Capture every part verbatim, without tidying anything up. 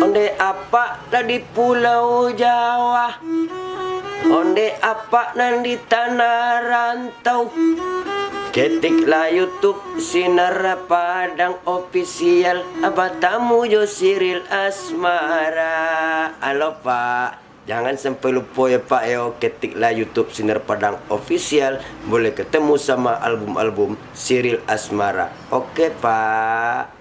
Ondeh apak lah di Pulau Jawa, ondeh apak nan di tanah rantau. Ketiklah YouTube Sinar Padang Official, batamu jo Siril Asmara. Halo, Pak. Jangan sampai lupo yo, Pak, yo, ketiklah YouTube Sinar Padang Official, boleh ketemu sama album-album Siril Asmara. Oke, Pak.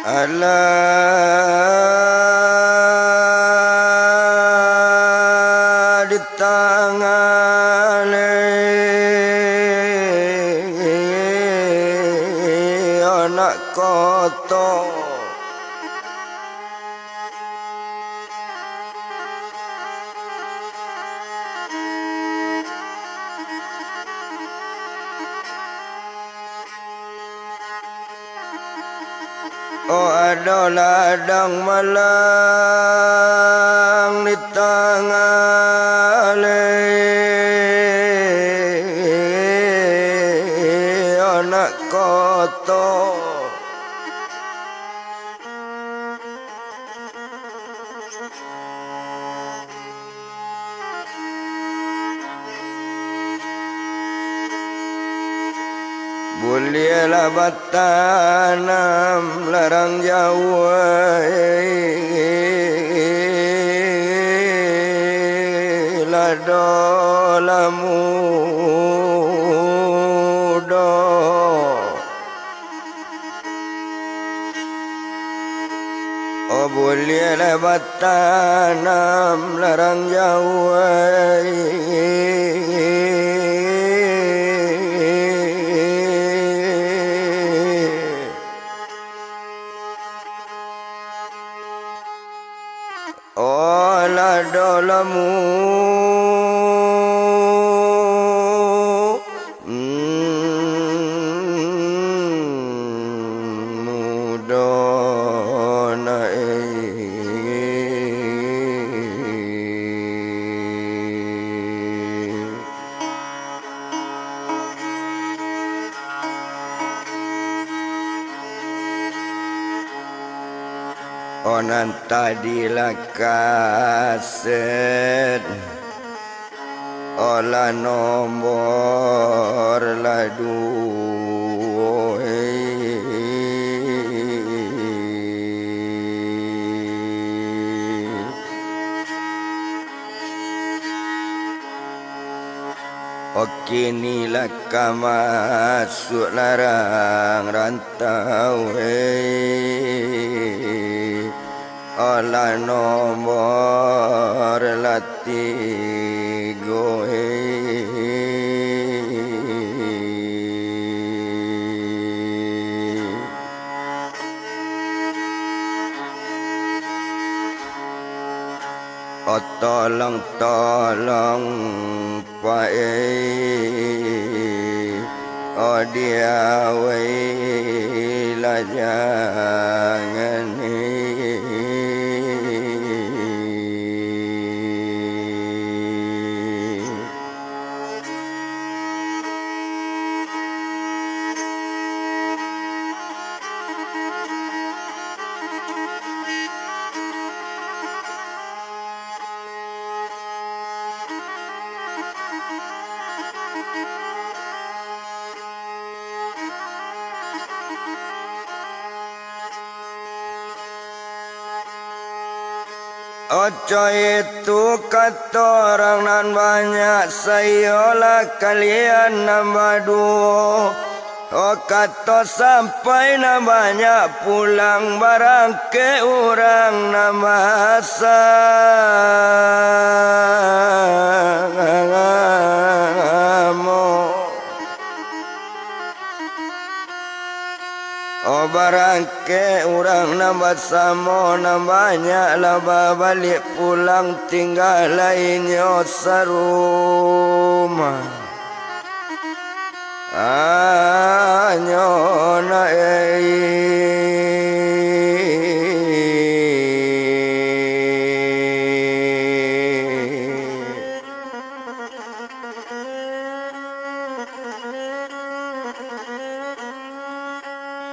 Alah ditangani anak koto. Oh, ado ladang malang di tangah aleh anak koto. Buliahlah batanam larang jauah, lado lah mudo. Oh, buliahlah batanam larang jauah. Oh, lado lah mu-, mm, mudo na, eh. Oh, nan tadi lah kaset, oh, lah nombor lah duo, eh. Oke, ni lah ka masuak larang rantau, eh. Alah nombor lah tigo, eh. Oh, tolong, tolong, Pak, eh, oh, diawai lah jangan, eh. Oco itu kato urang nan banyak, saiyolah kalian nan baduo. O kato sampai nan banyak pulang, barangkek urang nan basamo. O barangkek urang nan basamo, nan banyak lah babaliak pulang, tingga lai inyo sarumah. Anyo na ei.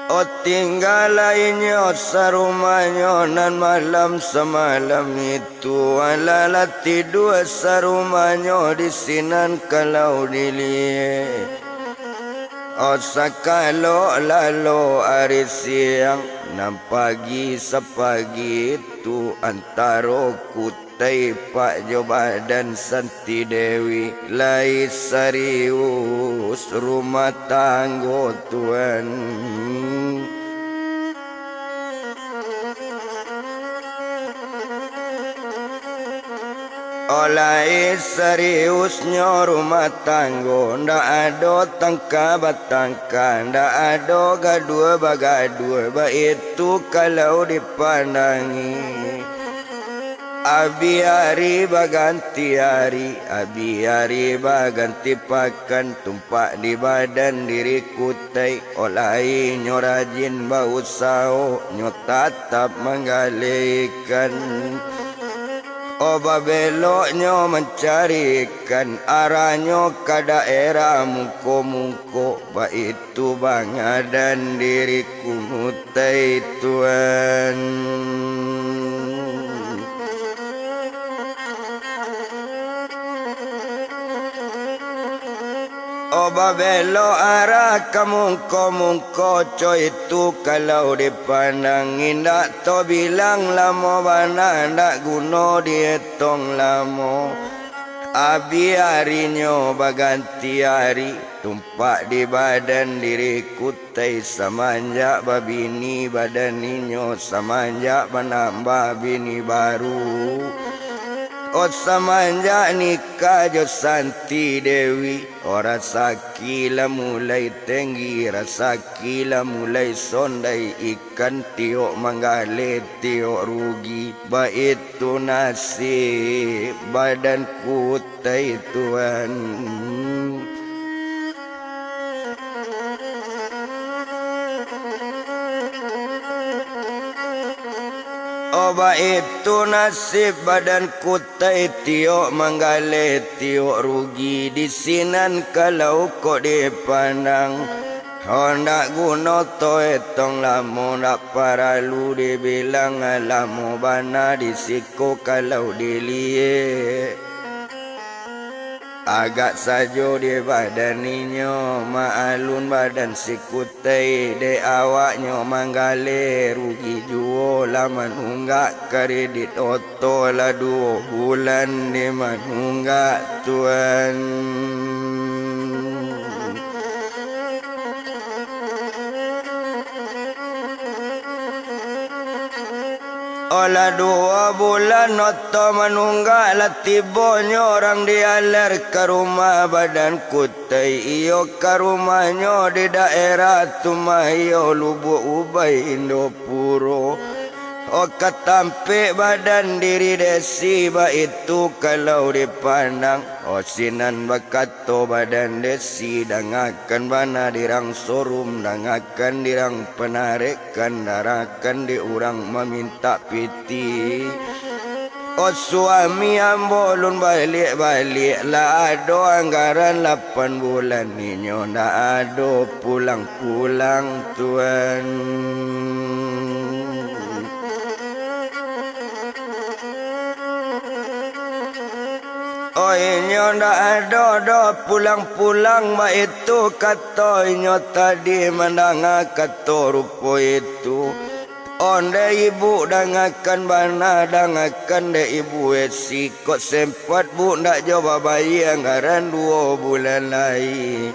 O tingga lai inyo sarumahnyo nan malam samalam itu, alah lah tidua sarumahnyo di sinan kalau diliek. O sakalok lalok ari siang, nan pagi sapagi itu antaro Kutai Pak jo badan Santi Dewi, lai sarius rumah tanggo tuan. O lai sariusnyo rumah tanggo, ndak ado tangka batangka, ndak ado gaduah bagaduah, baitu kalau dipandangi. Abih ari baganti ari, abih ari baganti pakan, tumpak di badan diri Kutai, o lai nyo rajin bausaho, nyo tatap manggaleh ikan. O babeloknyo mancari ikan, arahnyo ka daerah Mungko-Mungko, baitu bangadan diri Kutai tuan. O babelok arah ka Mungko-Mungko, co itu kalau dipandang, indak tabilang lamo bana, ndak guno dietong lamo. Abih arinyo baganti ari, tumpak di badan diri Kutai, samanjak babini badan inyo, samanjak manambah bini baru. O samanjak nikah jo Santi Dewi, o rasaki lah mulai tenggi, rasaki lah mulai sondai, ikan tiok manggaleh tiok rugi, baitu nasib badan Kutai tuan. O baitu nasib badan Kutai, tiok manggaleh tiok rugi, di sinan kalau kok dipandang. O ndak guno taetong lamo, ndak paralu dibilang lamo bana, di siko kalau diliek. Agak sajo di badan inyo, maalun badan si Kutai, dek awaknyo manggaleh rugi juo, lah manunggak kredit oto, lah duo bulan di manunggak tuan. Olah duo bulan oto manunggak, lah tibonyo urang di aler ka rumah badan Kutai, iyo ka rumahnyo di daerah Tumah, iyo Lubuak Ubai Indopuro. O ka tampek badan diri Desi, baitu kalau dipandang. O sinan bakato badan Desi, dangakan bana dirang sorum, dangakan dirang panarek, kan dangakan di urang mamintak pitih. O suami ambo lun baliak-baliak, lah ado anggaran lapan bulan inyo ndak ado pulang-pulang tuan. O inyo ndak ado doh pulang-pulang, baitu kato inyo tadi mandanga kato rupo itu. Ondeh ibu, dangakan bana, dangakan dek ibu esi, kok sempat bu ndak jo babayia anggaran duo bulan lai.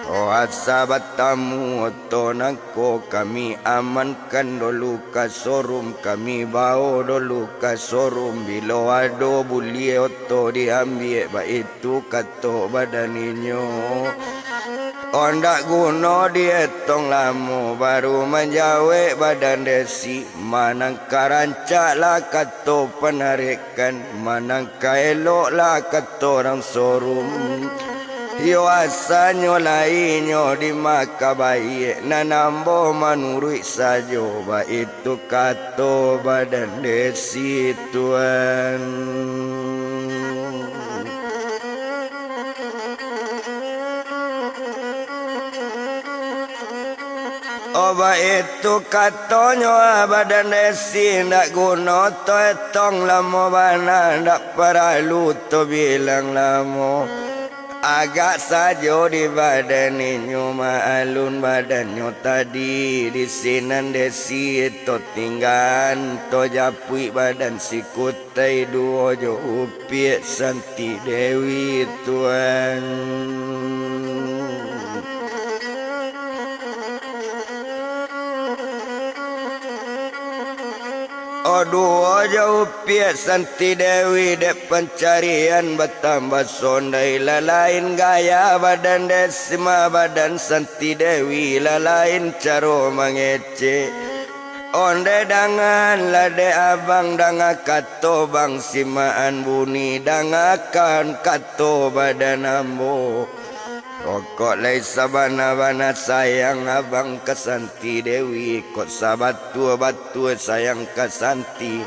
Oh, asa batamu oto nangko kami amankan dolu ka sorum, kami bao dolu ka sorum, bilo ado buliah oto diambiak, baitu kato badan inyo. Ondak guno dietong lamo, baru manjawek badan desi, manangka rancak lah kato panarek kan, manangka elok lah kato urang sorum. Iyo asanyo lainyo di maka baiak, nan ambo manuruik sajo, baitu kato badan desi tuan. Oh, baitu katonyo, ah, badan desi, ndak guno to etong lamo bana, ndak paralu to bilang lamo. Agak sajo di badan inyo, maalun badannyo tadi, di sinan desi to tinggaan, to japuik badan sikut. Tai duo jo upiak Santi Dewi, tuan. O duo jo upiak Santi Dewi, dek pancarian batambah sondai, lalain gaya badan desima badan Santi Dewi, lalain caro mangecek. Ondeh danganlah dek abang, danga kato bang, simaan bunyi, dangakan kato badan ambo. Kok lai sabana-bana sayang abang ka Santi Dewi, kok sabatua-batua sayang ka Santi.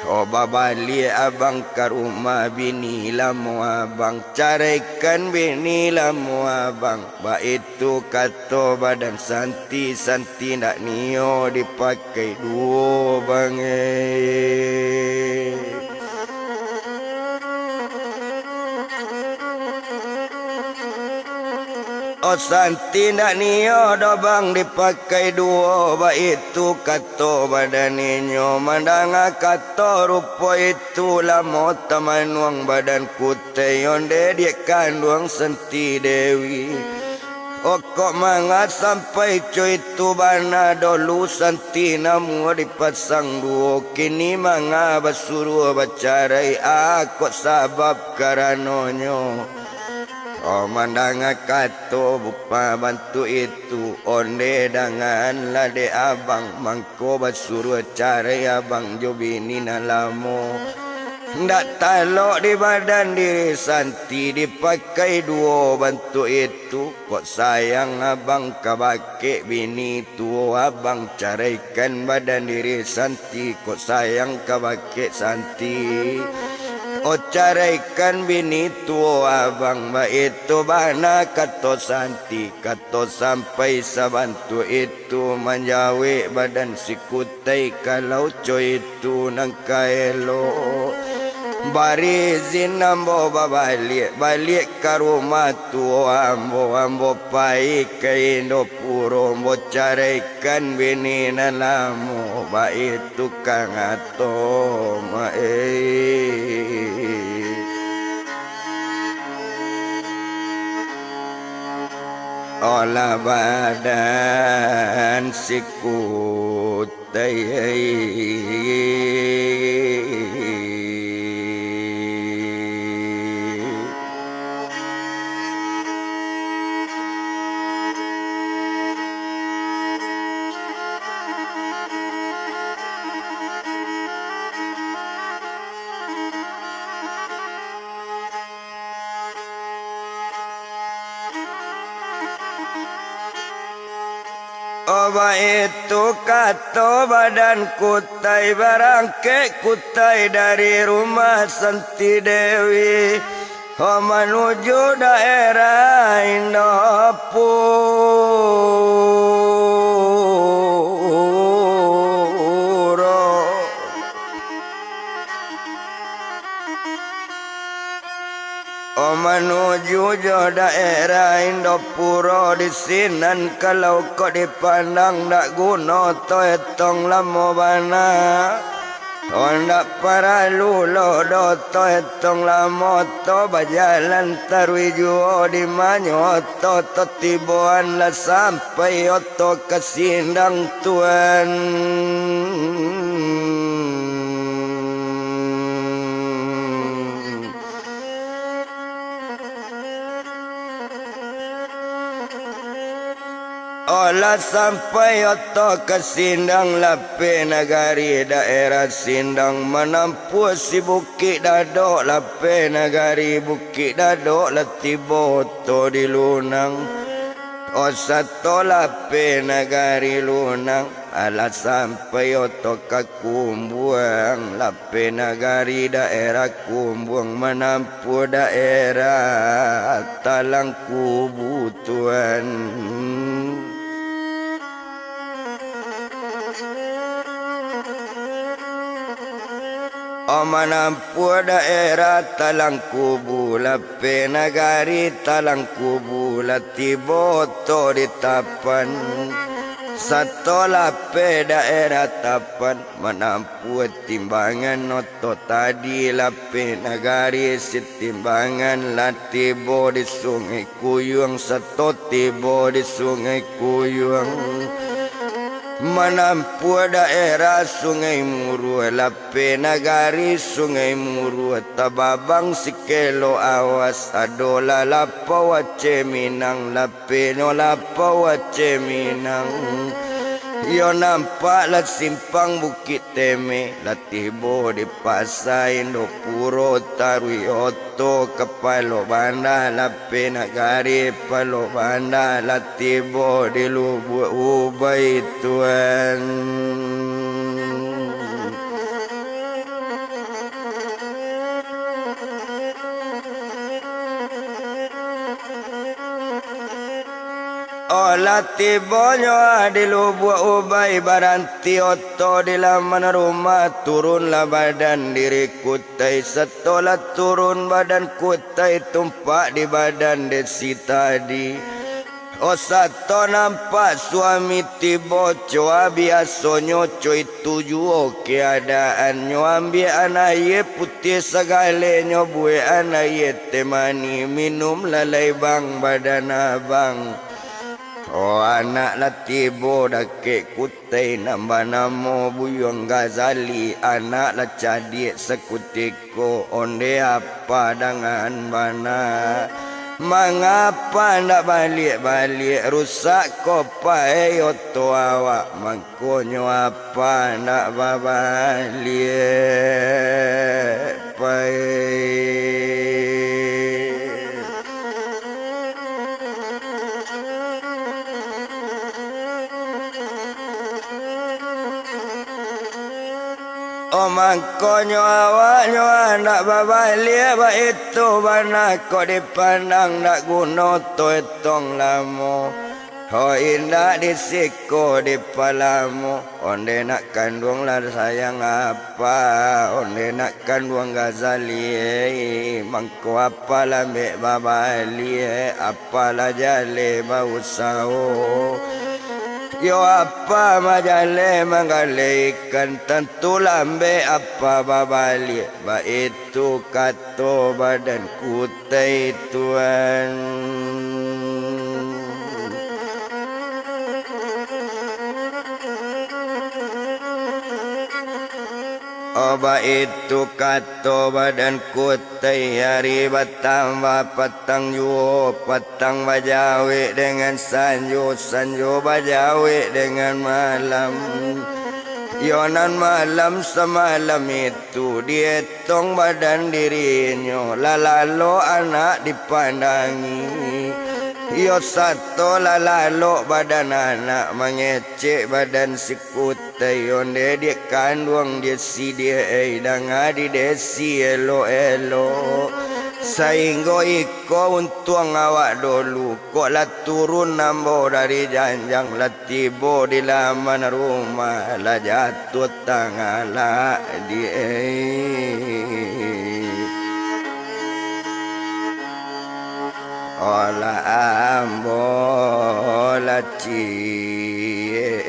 Kok babaliak abang ka rumah bini lamo abang, caraikan bini lamo abang, baitu kato badan Santi, Santi ndak nio dipakai duo bang, eh. O Santi ndak nio doh bang dipakai duo, baitu kato badan inyo, mandanga kato rupo itu lamo tamanuang badan Kutai ondeh dek kanduang Santi Dewi. Okok manga sampai co itu bana dolu Santi namuah dipasang duo, kini manga basuruah bacarai, a kok sabab karanonyo. Kok mandanga kato bupa bantuak itu, ondeh danganlah dek abang, mangko basuruah carai abang jo bini nan lamo. Ndak talok di badan diri Santi dipakai duo bantuak itu, kok sayang abang ka bakek bini tuo abang, caraikan badan diri Santi, kok sayang ka bakek Santi. O caraikan bini tuo abang, baitu bana kato Santi, kato sampai sabantuak itu, manjawek badan sikut. Tai kalau co itu nan ka elok, bari izin ambo babaliak, baliak ka rumah tuo ambo, ambo pai ka Indopuro, ambo caraikan bini nan lamo, baitu ka ngato, ma-, eh. Olah badan sikut. Oh, baitu kato badan Kutai, barangkek Kutai dari rumah Santi Dewi, oh, manuju daerah Indopuro. Oh, manuju jo daerah Indopuro di sinan, kalau kok dipandang dak guno to etong lamo bana. Oh, ndak paralu lo do to etong lamo to, bajalan taruih juo di manyo to, to tiboan lah sampai oto ka Sindang tuan. Oh, lah sampai oto ka Sindang, lapeh nagari daerah Sindang, manampuah si Bukik Dadok, lapeh nagari Bukik Dadok, lah tibo oto di Lunang. Oh, sato lapeh nagari Lunang, alah sampai oto ka Kumbuang, lapeh nagari daerah Kumbuang, manampuah daerah Talang Kubu tuan. Oh, manampuah daerah Talang Kubu, lapeh nagari Talang Kubu, lah tibo oto di Tapan. Sato lapeh daerah Tapan, manampuah Timbangan oto tadi, lapeh nagari Sitimbangan, lah tibo di Sungai Kuyuang, sato tibo di Sungai Kuyuang, manampuah daerah Sungai Muruah, lapeh nagari Sungai Muruah, tababang sikelo awas, adolah Lapau Aceh Minang, lapehnyo Lapau Aceh Minang. Iyo nampak lah simpang Bukik Temeh, lah tibo di Pasa Indopuro, taruih oto ka Palok Banda, lapeh nagari Palok Banda, lah tibo di Lubuak Ubai tuan. Oh, lah tibonyo di Lubuak Ubai, baranti oto di laman rumah, turunlah badan diri Kutai, satolah turun badan Kutai, tumpak di badan Desi tadi. Oh, sato nampak suami tibo, coa biasonyo, co itu juo keadaannyo, ambiakan aia putiah sagalenyo, buekan aia teh manih, minumlah lai bang badan abang. Oh, anak lah tibo dakek Kutai, nan banamo Buyuang Gazali, anak lah cadiak sakutiko. Ko onde apa dangan bana? Mangapa ndak baliak-baliak? Rusak ko pae oto awak, mangkonyo apa ndak babaliak pae? Oh, mangkonyo awaknyo andak babaliak, baitu bana kok dipandang, ndak guno toh etong lamo. Oh, indak di siko dipalamo. Onde nak kanduang lah sayang apa, onde nak kanduang Gazali, mangko apalah ambek babaliak, apalah jaleh bausaho. Yo apa majaleh manggaleh ikan, tantu lambek apa babaliak, baitu kato badan Kutai tuan. Oh, baitu kato badan Kutai, hari batambah patang juo, patang bajawek dengan sanjo, sanjo bajawek dengan malam. Yo nan malam samalam itu, dietong badan dirinyo, lah lalok anak dipandangi. Yo sato lah lalok badan anak, mangecek badan si Kutai, onde dek kanduang Desi, dek ei danga di Desi elok-elok. Sainggo iko untuang awak dolu, kok lah turun ambo dari janjang, lah tibo di laman rumah, lah jatuah tangalak di ei. Olah ambo lah ciek.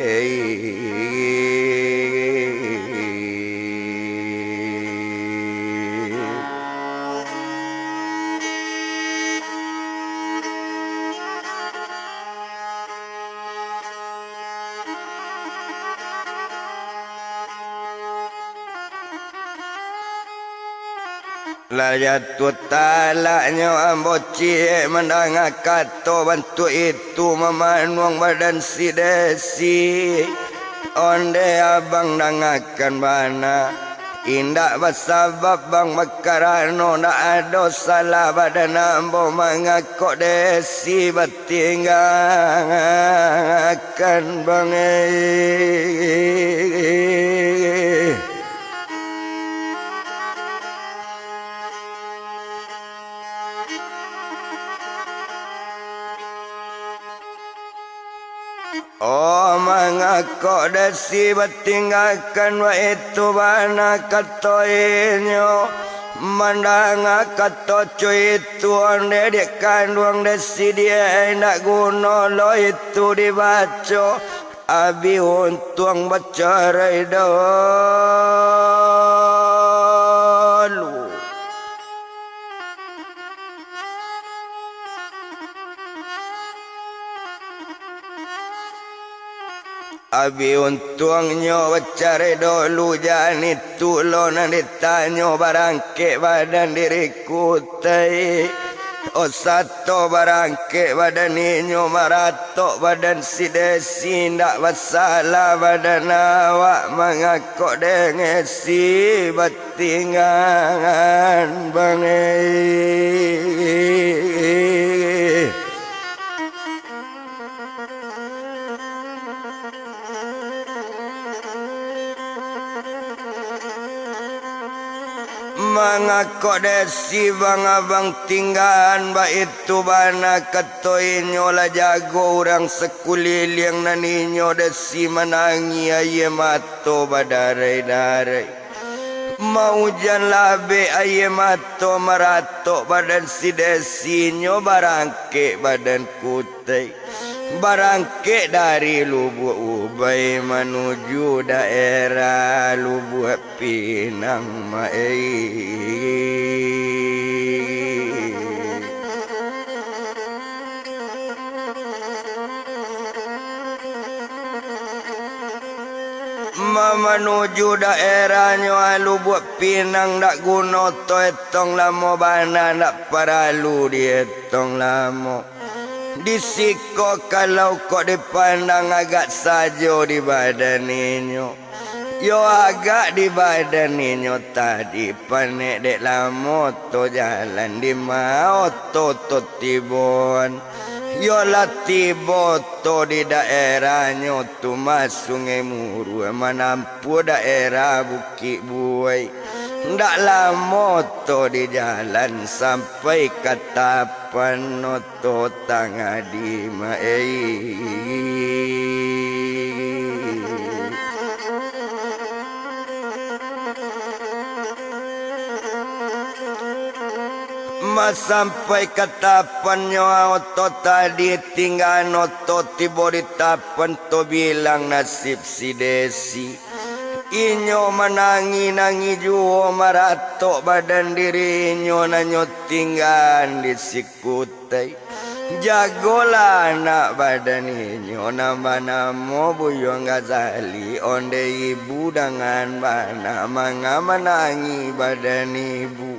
Lah jatuah talaknyo ambo ciek mandanga kato bantuak itu mamanuang badan si Desi. Onde abang dangakan bana. Indak basabab bang bakarano ndak ado salah badan ambo mangakok Desi batinggakan bang eh. Oh, mangakok Desi batinggakan baitu bana kato inyo. Mandanga kato cuitu onde dek kanduang Desi die, indak guno lo itu dibaco. Abi untuang bacarai dahulu. Abi untuangnyo bacarai dahulu, jan itu lo nan ditanyo barangkek badan diri kutai. Oh, sato barangkek badan inyo, maratok badan si Desi, indak basalah badan awak mangakok dengesi batinggangan bang eh. Mangakok Desi bang abang tinggaan baitu bana kato inyo, lah jago urang sakuliliang nan inyo Desi manangih aia mato badarai-darai. Maujan labek aia mato maratok badan si Desi, inyo barangkek badan kutai. Barangkek dari Lubuak Ubai manuju daerah Lubuak Pinang, ma-, eh. Ma-, manuju daerahnyo Lubuak Pinang, dak guno to etong lamo bana, dak paralu dietong lamo. Di siko kalau kok dipandang agak sajo di badan inyo. Yo agak di badan inyo tadi panek dek lamo to jalan di ma oto to tiboan. Yo lah tibo to di daerahnyo tu mah Sungai Muruah manampuah daerah Bukik Buai. Ndak lamo to di jalan sampai ka Tapan oto tangah di ma-, eh. Ma sampai ka Tapan nyo oto tadi, tinggaan oto tibo di Tapan to bilang nasib si Desi. Inyo manangih-nangih juo maratok badan diri inyo nan nyo tinggaan di sikutai. Jagolah anak badan inyo nan banamo Buyuang Gazali, ondeh ibu dangan bana manga manangih badan ibu.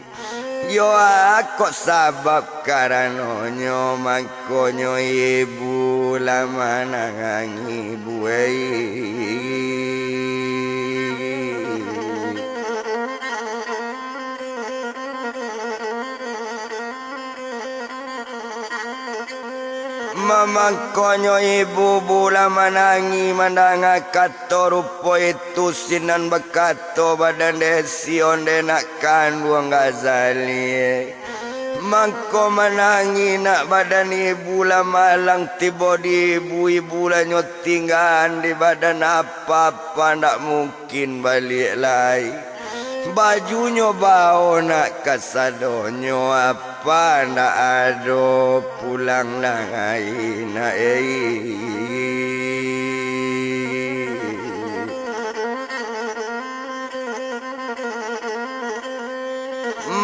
Yo a kok sabab karanonyo mangkonyo ibu lah manangih buai. Mamangkonyo ibu bulah manangih mandanga kato rupo itu, sinan bakato badan Desi, ondeh nak kanduang Gazali. Mangko manangih nak badan ibu lah malang tibo di ibu, ibu lah nyo tinggaan di badan, apa-apa ndak mungkin baliak lai. Bajunyo bao nak kasadonyo, Apa ndak ado pulang lai nak, ei.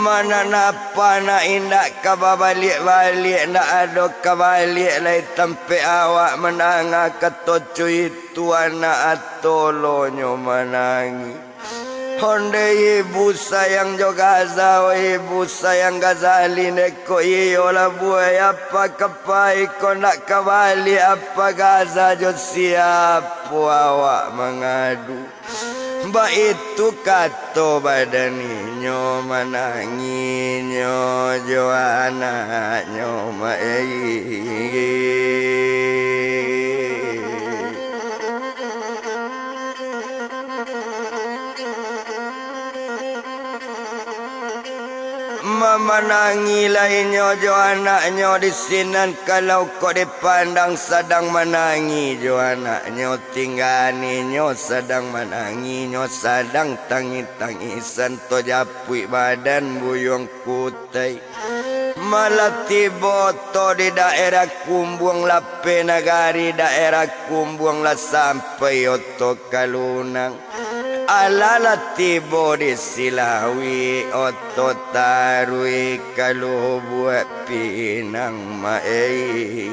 Mananapa nak indak ka babaliak-baliak, ndak ado ka baliak lai tampek awak mandanga kato cuitu anak atolonyo manangih. Ondeh ibu sayang jo Gaza, ibu sayang Gazali, ndeh kok iyolah buwai apa ka pai ko ndak ka baliak apa Gaza jo siapo awak mangadu. Baitu kato badan inyo manangihnyo jo anaknyo ma-, ei. Mamanangi lai inyo jo anaknyo di sinan, kalau kok dipandang sadang manangih jo anaknyo, tingganinyo sadang manangih, nyo sadang tangih-tangisan, tajapuik badan buyuang kutai. Malah tibo to di daerah Kumbuang, lapeh nagari daerah Kumbuang, lah sampai oto ka Lunang. Alah lah tibo di Silawi, oto taruih ka Lubuak Pinang ma-, ei.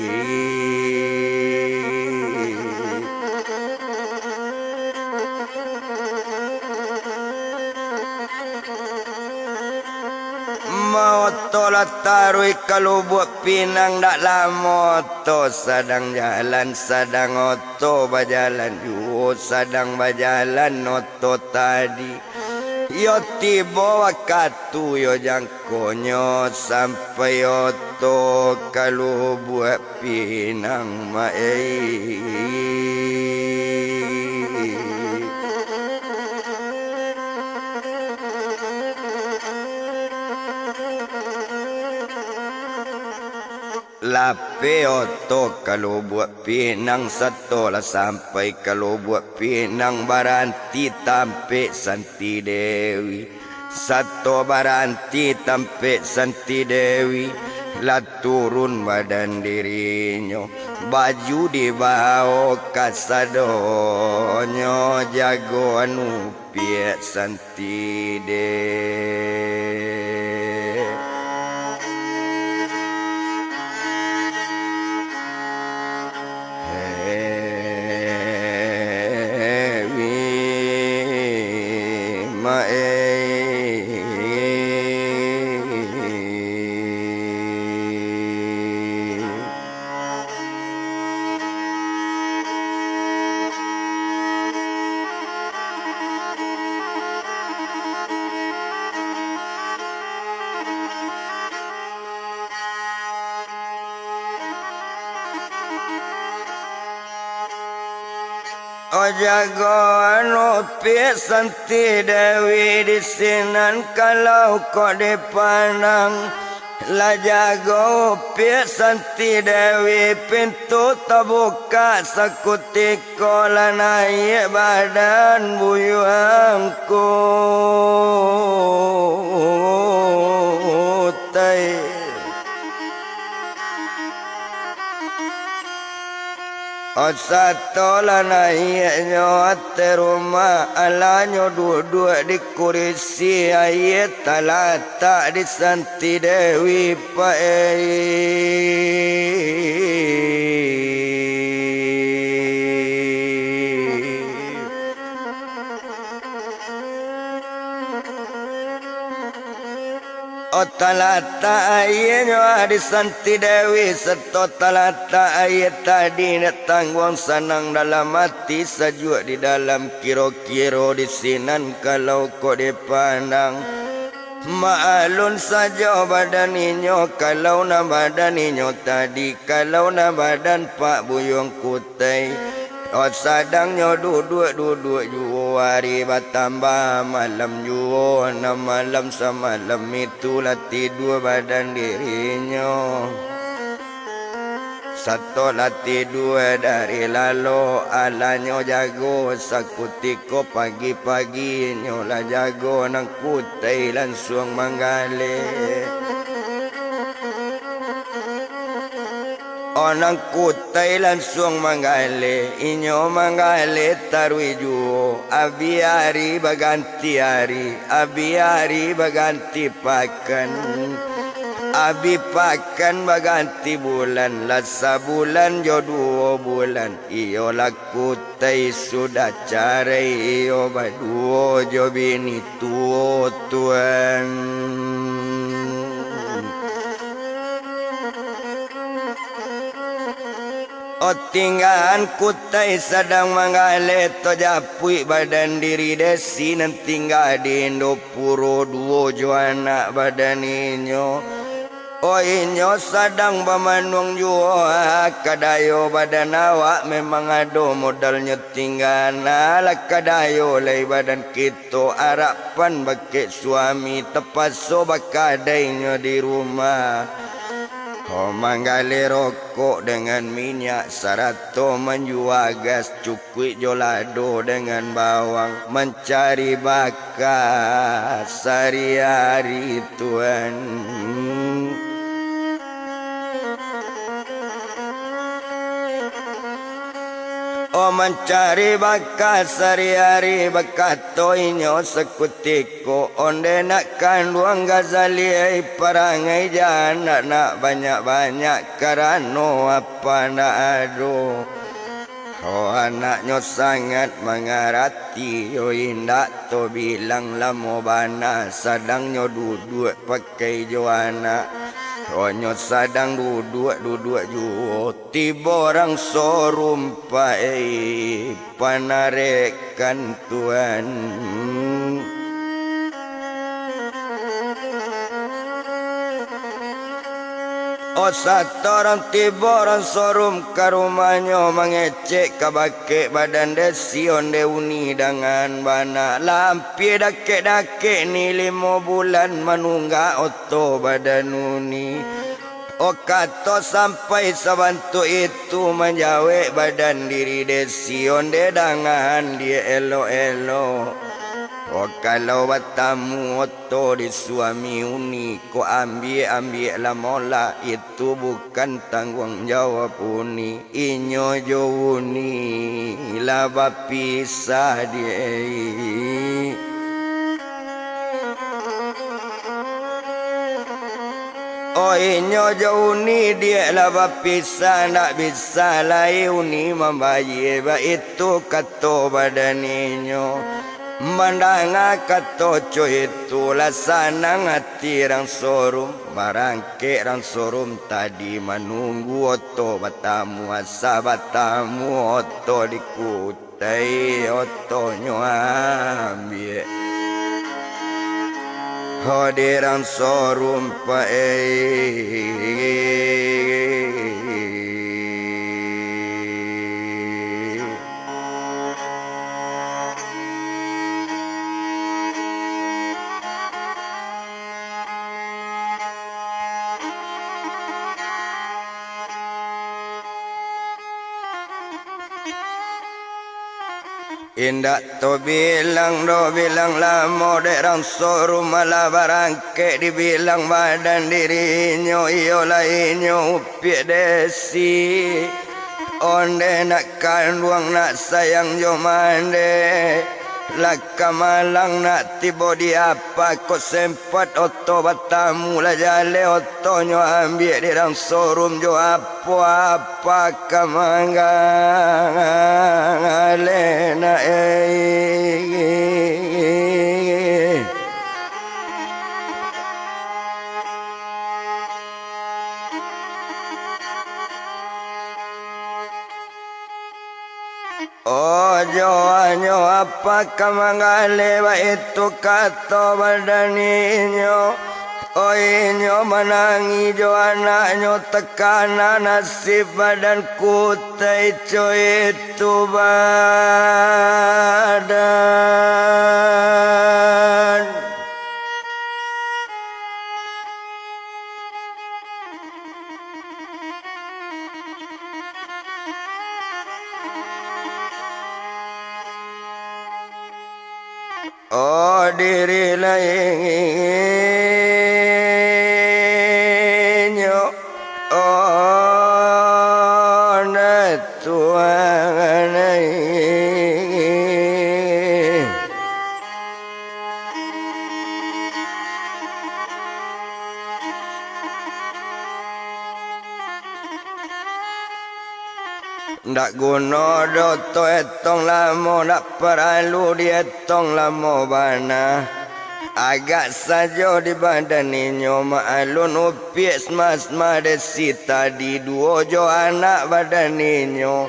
Maoto lah taruih ka Lubuak Pinang, ndak lamo oto sadang jalan, sadang oto bajalan juo, sadang bajalan oto tadi. Iyo tibo wakatu iyo jangkonyo sampai oto ka Lubuak Pinang ma-, ei. Lapeh oto ka Lubuak Pinang, sato lah sampai ka Lubuak Pinang, baranti tampek Santi Dewi. Sato baranti tampek Santi Dewi, lah turun badan dirinyo, baju dibawo kasadonyo, jago anu piak Santi Dewi. Ojago anu piak Santi Dewi di sinan, kalau kok dipandang, lah jago piak Santi Dewi, pintu tabukak sakutiko, lah naiak badan buyuang kutai. Sato lah naiaknyo ateh rumah, alah nyo duduak di kurisi, aia talatak di Santi Dewi paik. Oh, talatak aianyo di Santi Dewi, sato talatak aia tadi, ndak tangguang sanang dalam ati, sajuak di dalam kiro-kiro di sinan, kalau kok dipandang. Maalun sajo badan inyo, kalau nan badan inyo tadi, kalau nan badan Pak Buyuang Kutai. Oh, sadang nyo duduak-duduak juo, ari batambah malam juo, nan malam samalam itu lah tidua badan dirinyo. Sato lah tidua dari lalok, alah nyo jago sakutiko, pagi-pagi nyo lah jago, nan kutai lansuang manggaleh. Nan Kutai lansuang manggaleh, inyo manggaleh taruih juo. Abih ari baganti ari, abih ari baganti pakan, abih pakan baganti bulan. Lah sabulan jo duo bulan, iyolah Kutai sudah carai iyo baduo jo bini tuo, Tuan. O, tinggaan Kutai sadang manggaleh, tajapuik badan diri Desi nan tingga di Indopuro duo jo anak badan inyo. O, inyo sadang bamanuang juo, ah, ka dayo badan awak memang ado modalnyo tinggaan, ah, lah ka dayo lai badan kito. To arapan bakeh suami, tapaso bakadainyo di rumah. Ho manggaleh rokok dengan minyak, sarato manjua gas, cukuik jo lado dengan bawang, mancari baka sari-ari, Tuan. O, mancari baka sari-ari, bakato inyo sakutiko, onde nak kanduang Ghazali, ai, parangai jan nak, nak banyak-banyak, karano apa ndak ado. O, anaknyo sangat mangarati, yo indak to bilang lamo bana, sadang nyo duduak pakai jo anak. O, nyo sadang duduak-duduak juo, tibo rang sorum pai panarekan, Tuan. O, sato rang tibo rang sorum ka rumahnyo, mangecek ka bakeh badan Desi, onde Uni dangan bana. Lah ampia dakek-dakek ni limo bulan manunggak oto badan Uni. O, kato sampai sabantuk itu, manjawek badan diri Desi, onde dangan diak elok-elok. O, kalau batamu oto di suami Uni, kok ambiak-ambiak lamolah, itu bukan tangguang jawab Uni. Inyo jo Uni lah bapisah, diak. O, inyo jo Uni, diak, lah bapisah, ndak bisa lai Uni mambayie, baitu kato badan inyo. Mandanga kato co itu, lah sanang ati rang sorum. Barangkek rang sorum tadi, manunggu oto batamu, asa batamu oto di Kutai, otonyo ambiak. Hodi rang sorum pai. Indak tabilang doh bilang lamo, dek rang sorum alah barangkek dibilang badan dirinyo, iyolah inyo upiak Desi. Onde nak kanduang, nak sayang jo mande, lah ka malang nak tibo di apa, kok sempat oto batamu, lah jaleh otonyo ambiak di rang sorum jo apo-apo ka manggaleh nak, eh. Ojo anyo apa ka manggaleh, baitu kato badan inyo. O, inyo manangih jo anaknyo, takana nasib badan Kutai co itu badan. O diri lai nyo, o Ndak guno doh taetong lamo, ndak paralu dietong lamo bana. Agak sajo di badan inyo maalun upiak sma-sma desi tadi duo jo anak badan inyo.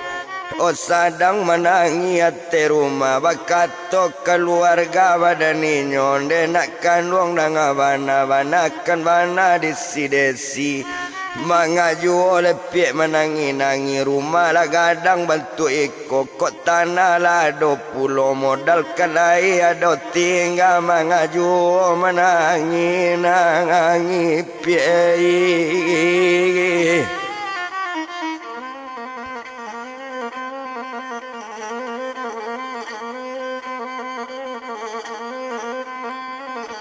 Oh, sadang manangih ateh rumah, bakato kaluarga badan inyo, ndeh nak kanduang danga bana, banakan bana desi-desi. Mangajuo lepiak manangih-nangih, rumah lah gadang bantuak iko, kok tanah lah ado pulo, modal kadai ado tingga, mangajuo manangih-nangih piak.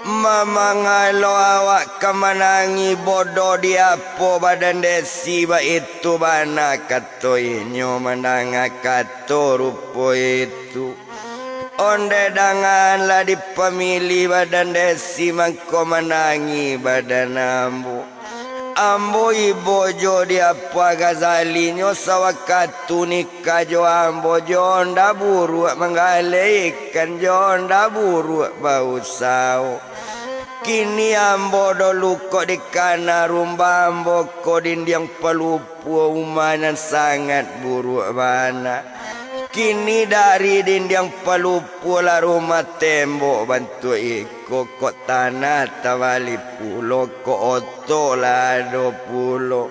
Mamangalo awak ka manangih bodoh di apo badan desi, baitu bana kato inyo mandanga kato rupo itu. Ondeh dangan lah dipamilih badan desi, mangko manangih badan ambo. Ambo ibo jo di apo Ghazali nyo sawakatu nikah jo ambo, jo ndak buruak manggaleh ikan, jo ndak buruak bausaho. Kini ambo dolu kok dikana rumah ambo ko dindiang palupuo, umah nan sangat buruak bana. Kini dari dindiang palupuo lah rumah tembok bantuak iko, kok tanah tabali pulo, kok oto lah ado pulo.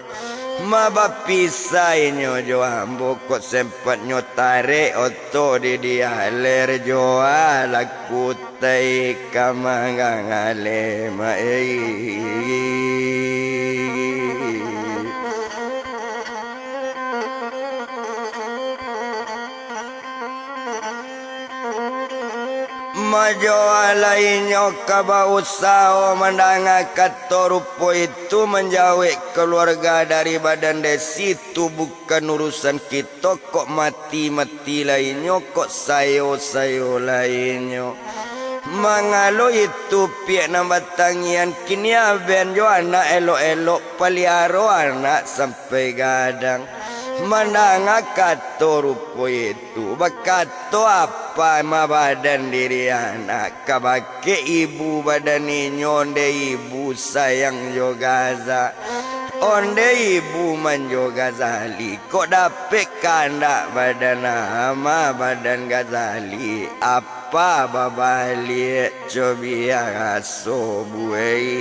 Ma bapisah inyo jo ambo, kok sempatnyo tarek oto di dialer jo alaku tai ka manggaleh ma ei. Majoa lai inyo ka bausaho mandanga kato rupo itu, manjawek kaluarga dari badan desi tu bukan urusan kito, kok mati-mati lai inyo, kok sayo-sayo lai inyo. Mangalo itu piak nan batangian, kini aben jo anak elok-elok, paliaro anak sampai gadang. Mandanga kato rupo itu, bakato apa ma badan diri anak, ka bakeh ibu badan inyo, ondeh ibu sayang jo Gaza. Ondeh ibu manjo Ghazali, kok dapek kandak badan ama badan Ghazali, apa babaliak co biaso buai.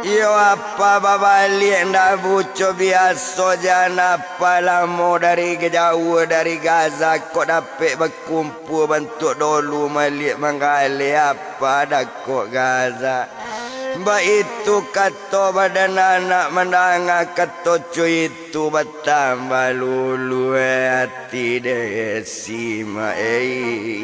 Iyo apa babaliak ndak buco biaso, jan apa lamo dari jauah dari Gaza, kok dapek bakumpua bantuak dolu maliak manggaleh apa dakok Gaza. Baitu kato badan anak mandanga kato cuit tu batambah lulueh ati desi ma ei.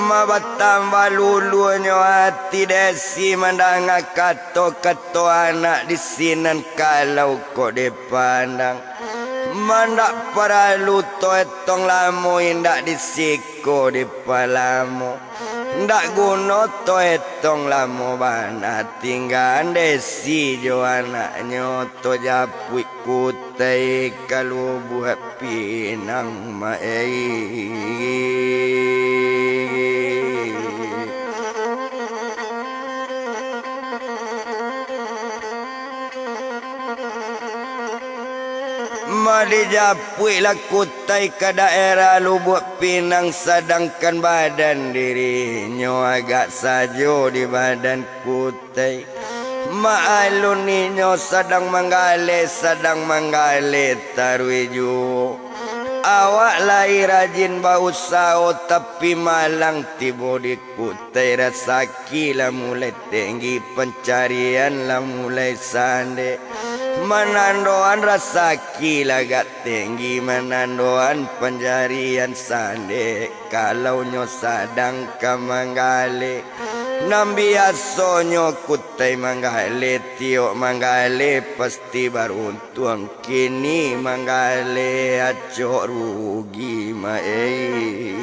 Ma batambah luluehnyo ati desi mandanga kato-kato anak di sinan kalau kok dipandang. Ma ndak paralu toetong lamo indak di siko dipalamo. Ndak guno toetong lamo bana tingga desi jo anaknyo to japuik kutai ka lubuak pinang ma ei. Ma dijapuik lah kutai ka daerah Lubuak Pinang, sadangkan badan dirinyo agak sajo di badan kutai. Ma alun inyo sadang manggaleh, sadang manggaleh taruih juo. Awak lai rajin bausaho, tapi malang tibo di kutai, rasaki lah mulai tenggi, pancarian lah mulai sandek. Manandoan rasaki lah agak tenggi, manandoan pancarian sandek. Kalau nyo sadang ka manggaleh, Nan biasonyo kutai manggaleh, tiok manggaleh pasti baruntuang, kini manggaleh acok rugi, mak ei.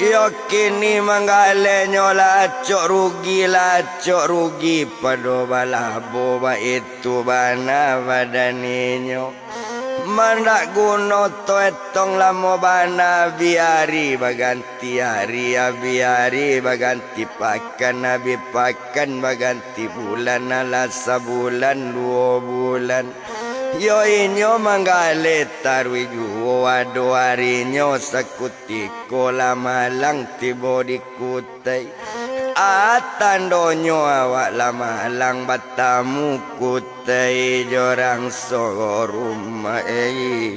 Iyo kini manggalehnyo lah acok rugi, lah acok rugi, pado balabo baitu bana badan inyo. Mandak guno to etong lamo bana, abih ari baganti ari, abih ari baganti pakan, abih pakan baganti bulan, alah sabulan duo bulan. Yo inyo manggaleh taruih juo, ado arinyo sakutiko lah malang tibo di kutai. Ah, tandonyo awak lah malang batamu kutai jo rang sorum, mak ei.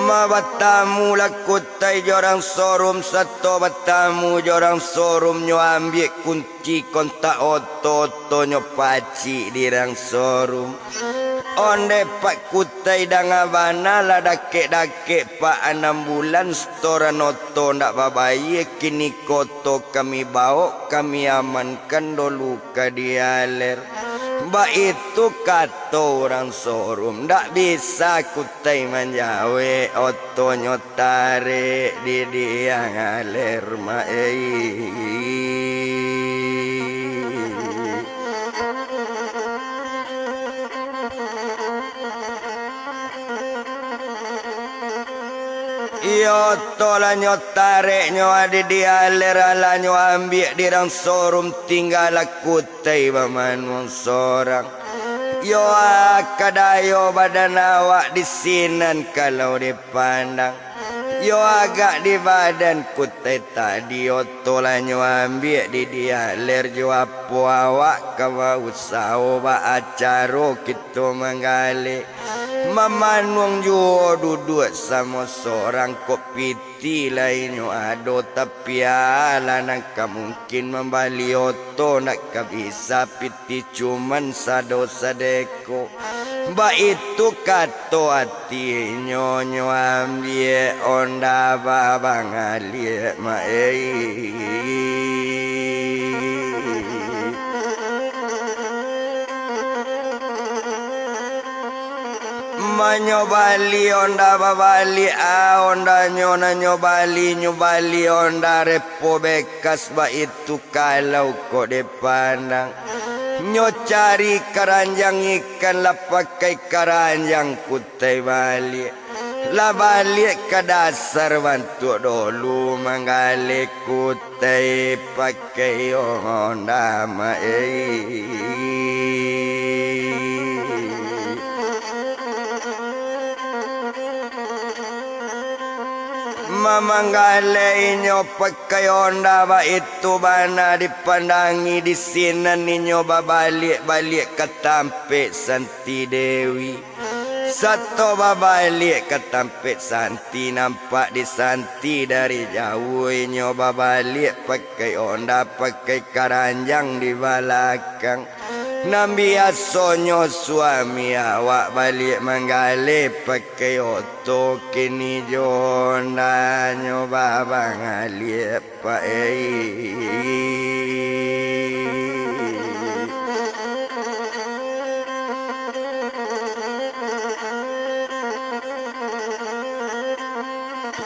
Ma batamu lah kutai jo rang sorum, sato batamu jo rang sorum, nyo ambiak kunci kontak oto, otonyo pacik di rang sorum. Ondeh pak kutai danga bana lah dakek-dakek pak anam bulan setoran oto ndak babayia, kini ko oto kami bawok, kami amankan dolu ka dialer. Baitu kato urang sorum, ndak bisa kutai manjawek, otonyo tarek di diang aler, mak ei. Iyo, oto lah nyo tarek, nyo adi di aler, alah nyo ambiak di rang sorum, tingga lah kutai bamanuang sorang. Yo, ah, kadayo badan awak di sinan kalau dipandang. Yo, agak di badan kutai tadi, oto lah nyo ambiak di dialer, jo apo awak ka bausaho, baa caro kito manggaleh. Mamanuang juo duduak samo sorang, kok piti lai nyo ado, tapi alah nan ka mungkin mambali oto, ndak ka bisa, piti cuman sado sadeko. Baitu kato atinyo, nyo ambiak onda babang aliak, mak ei. Ma nyo bali onda babaliak, ah, ondanyo nan nyo bali, nyo bali onda repo bekas, baitu kalau kok dipandang. Nyo cari karanjang ikan, lah pakai karanjang kutai baliak. Lah baliak ka dasar bantuak dolu, manggaleh kutai pakai onda, mak ei. Ma manggaleh inyo pakai onda, baitu bana dipandangi di sinan inyo babaliak-baliak ka tampek Santi Dewi. Sato babaliak ka tampek Santi, nampak di Santi dari jauah, inyo babaliak pakai onda, pakai karanjang di balakang. Nan biasonyo suami awak baliak manggaleh pakai oto, kini jo ondanyo babang aliak, mak ei.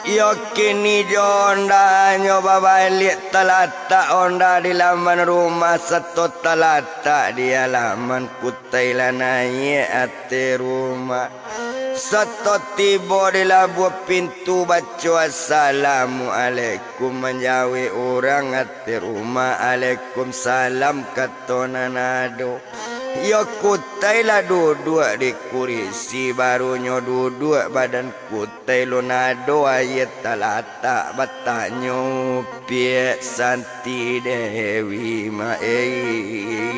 Iyo kini jo ondanyo babaliak, talatak onda di laman rumah, sato talatak di alaman, kutai lah naiak ateh rumah. Sato tibo di labuah pintu, baco assalamualaikum, manjawek urang ateh rumah, alaikumsalam, kato nan ado. Yo kutai lah duduak di kurisi, barunyo duduak badan kutai, lun ado aia talatak, batanyo piak Santi Dewi, mak ei.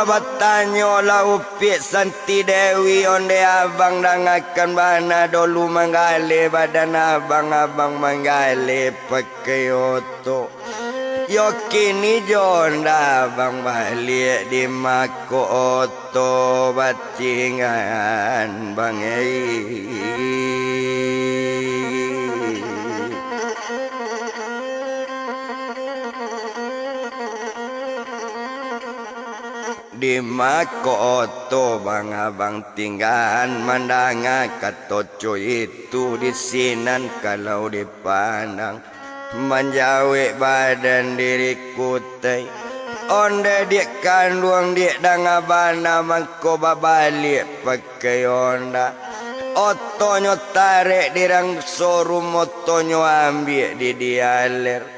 Batanyolah upiak Santi Dewi, ondeh abang dangakan bana dolu manggaleh badan abang, abang manggaleh pakai oto. Yo kini jo ndak abang baliak di mako oto batinggaan bang ei. Di mako oto bang abang tinggaan mandanga kato co itu di sinan kalau dipandang. Manjawek badan diri kutai. Ondeh diak kanduang diak danga bana mangko babaliak pakai onda. Otonyo tarek di rang sorum, otonyo ambiak di dialer.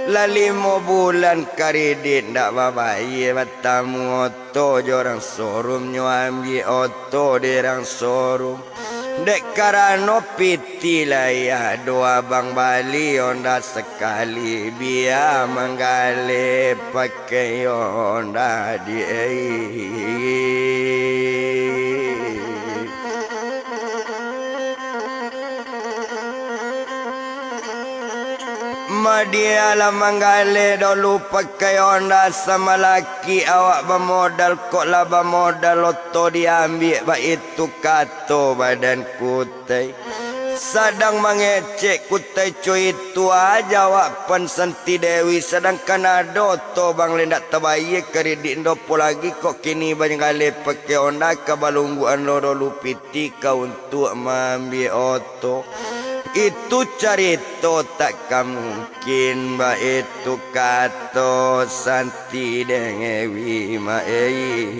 Lah limo bulan karidit ndak babayie batamu oto jo rang sorum, nyo ambiak oto di rang sorum. Dek karano pitih lai ado abang bali onda sakali, bia manggaleh pakai onda di ei. Madia lah manggaleh dolu pakai onda samalaki awak bamodal, kok lah bamodal oto diambiak, baitu kato badan kutai. Sadang mangecek kutai co itu, a jawaban Santi Dewi, sadangkan ado oto bang lai ndak tabayie karidit ndo, apo lagi kok kini manggaleh pakai onda ka balungguan lo dolu pitih ka untuak maambiak oto. Itu carito tak ka mungkin, baitu kato Santi Dewi ma ei.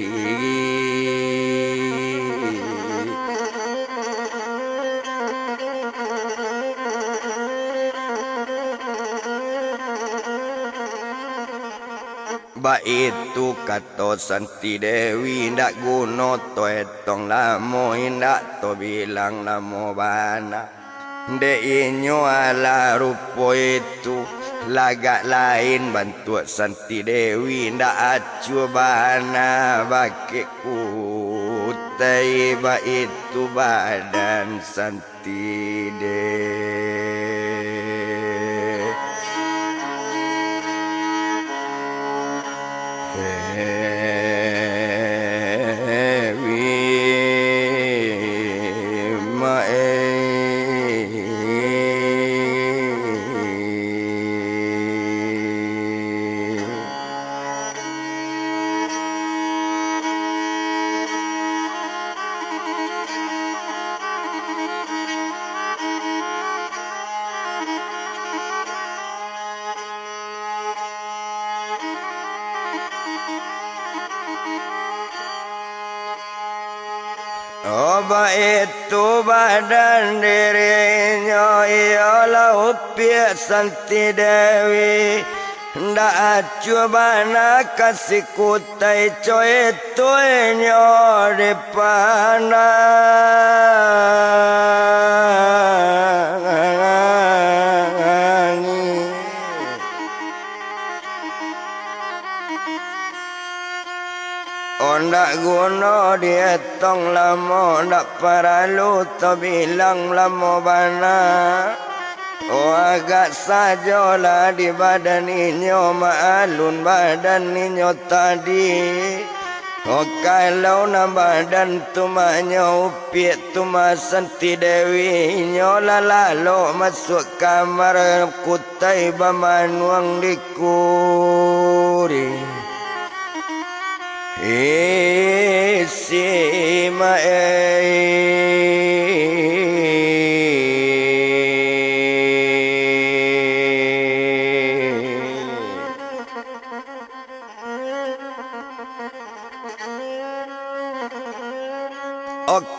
Baitu kato Santi Dewi, indak guno to etong lamo, indak to bilang lamo bana. Dek inyo alah rupo itu, lagak lain bantuak Santi Dewi, indak acua bana bakeh kutai, baitu badan Santi Dewi. Oh, baitu badan dirinyo, iyolah upiak Santi Dewi. Ndak acua bana ka si kutai co itu inyo dipandang. Oh, ndak guno dietong lamo, ndak paralu tabilang lamo bana. Oh, agak sajolah di badan inyo, maalun badan inyo tadi. Oh, kalau nan badan tu mah nyo upiak tu mah Santi Dewi, inyo lah lalok masuak kamar kutai bamanuang di kuri. Isi ma ei.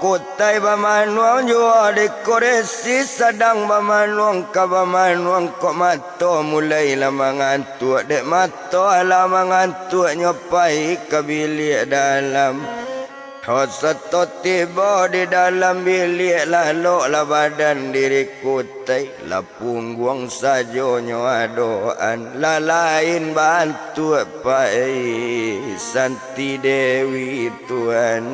Kutai bamanuang juo di kurisi, sadang bamanuang ka bamanuang, kok mato mulailah mangantuak. Dek mato alah mangantuak, nyo pai ka biliak dalam. Ho sato tibo di dalam biliak, laloklah badan diri Kutai, lah pungguang sajo nyo adoan, lah lain bantuak pai Santi Dewi, Tuan.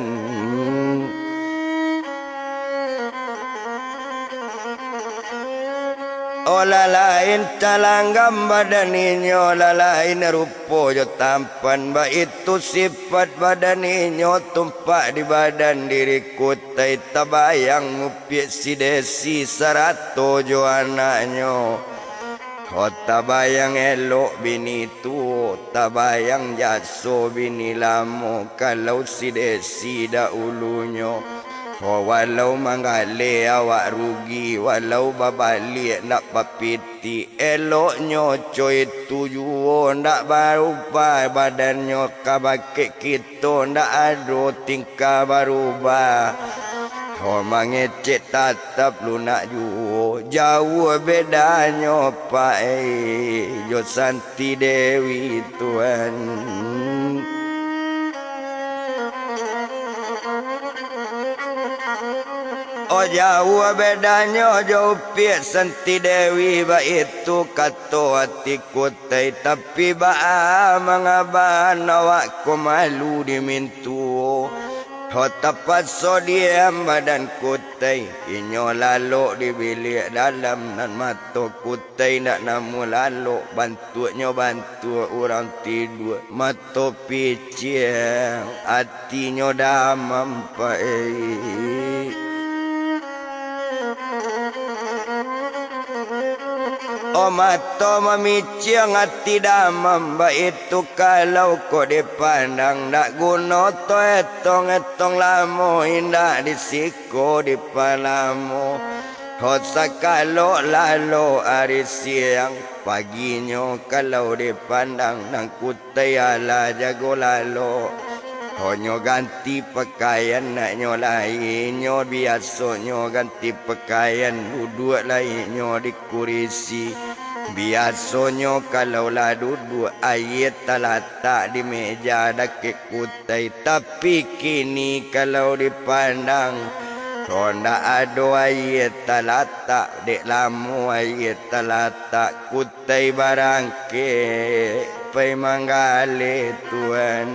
Oh, lah lain calanggam badan inyo, lah lain rupo jo tampan, baitu sipat badan inyo, tumpak di badan diri Kutai, tabayang mupiak si Desi sarato jo anaknyo. Ho, tabayang elok bini tuo, tabayang jaso bini lamo, kalau si Desi dahulunyo. Ho, walau manggaleh awak rugi, walau babaliak ndak bapitik, eloknyo co itu juo, ndak barubah badannyo ka bakeh kito, ndak ado tingkah barubah. Ho, mangecek tatap lunak juo, jauah bedanyo Pai jo Santi Dewi, Tuan. Oh, jauah bedanyo jo upiak Santi Dewi, baitu kato ati Kutai, tapi baa mangabaan awak ko malu di mintuo. Ho, tapaso diam badan Kutai, inyo lalok di biliak dalam, nan mato Kutai ndak namuah lalok, bantuaknyo bantuak urang tidua, mato piciang, atinyo damam Pai. Oh, mato mamiciang, ati damam, baitu kalau kok dipandang, ndak guno to etong-etong lamo, indak di siko dipalamo. Ho, sakalok lalok ari siang, paginyo kalau dipandang, nan Kutai alah jago lalok. Ho, nyo ganti pakaian, nak nyo lai, nyo biasonyo ganti pakaian, duduak lai nyo di kurisi. Biasonyo kalau lah duduak, aia talatak di meja dakek Kutai, tapi kini kalau dipandang, ko ndak ado aia talatak, dek lamo aia talatak, Kutai barangkek pai manggaleh, Tuan.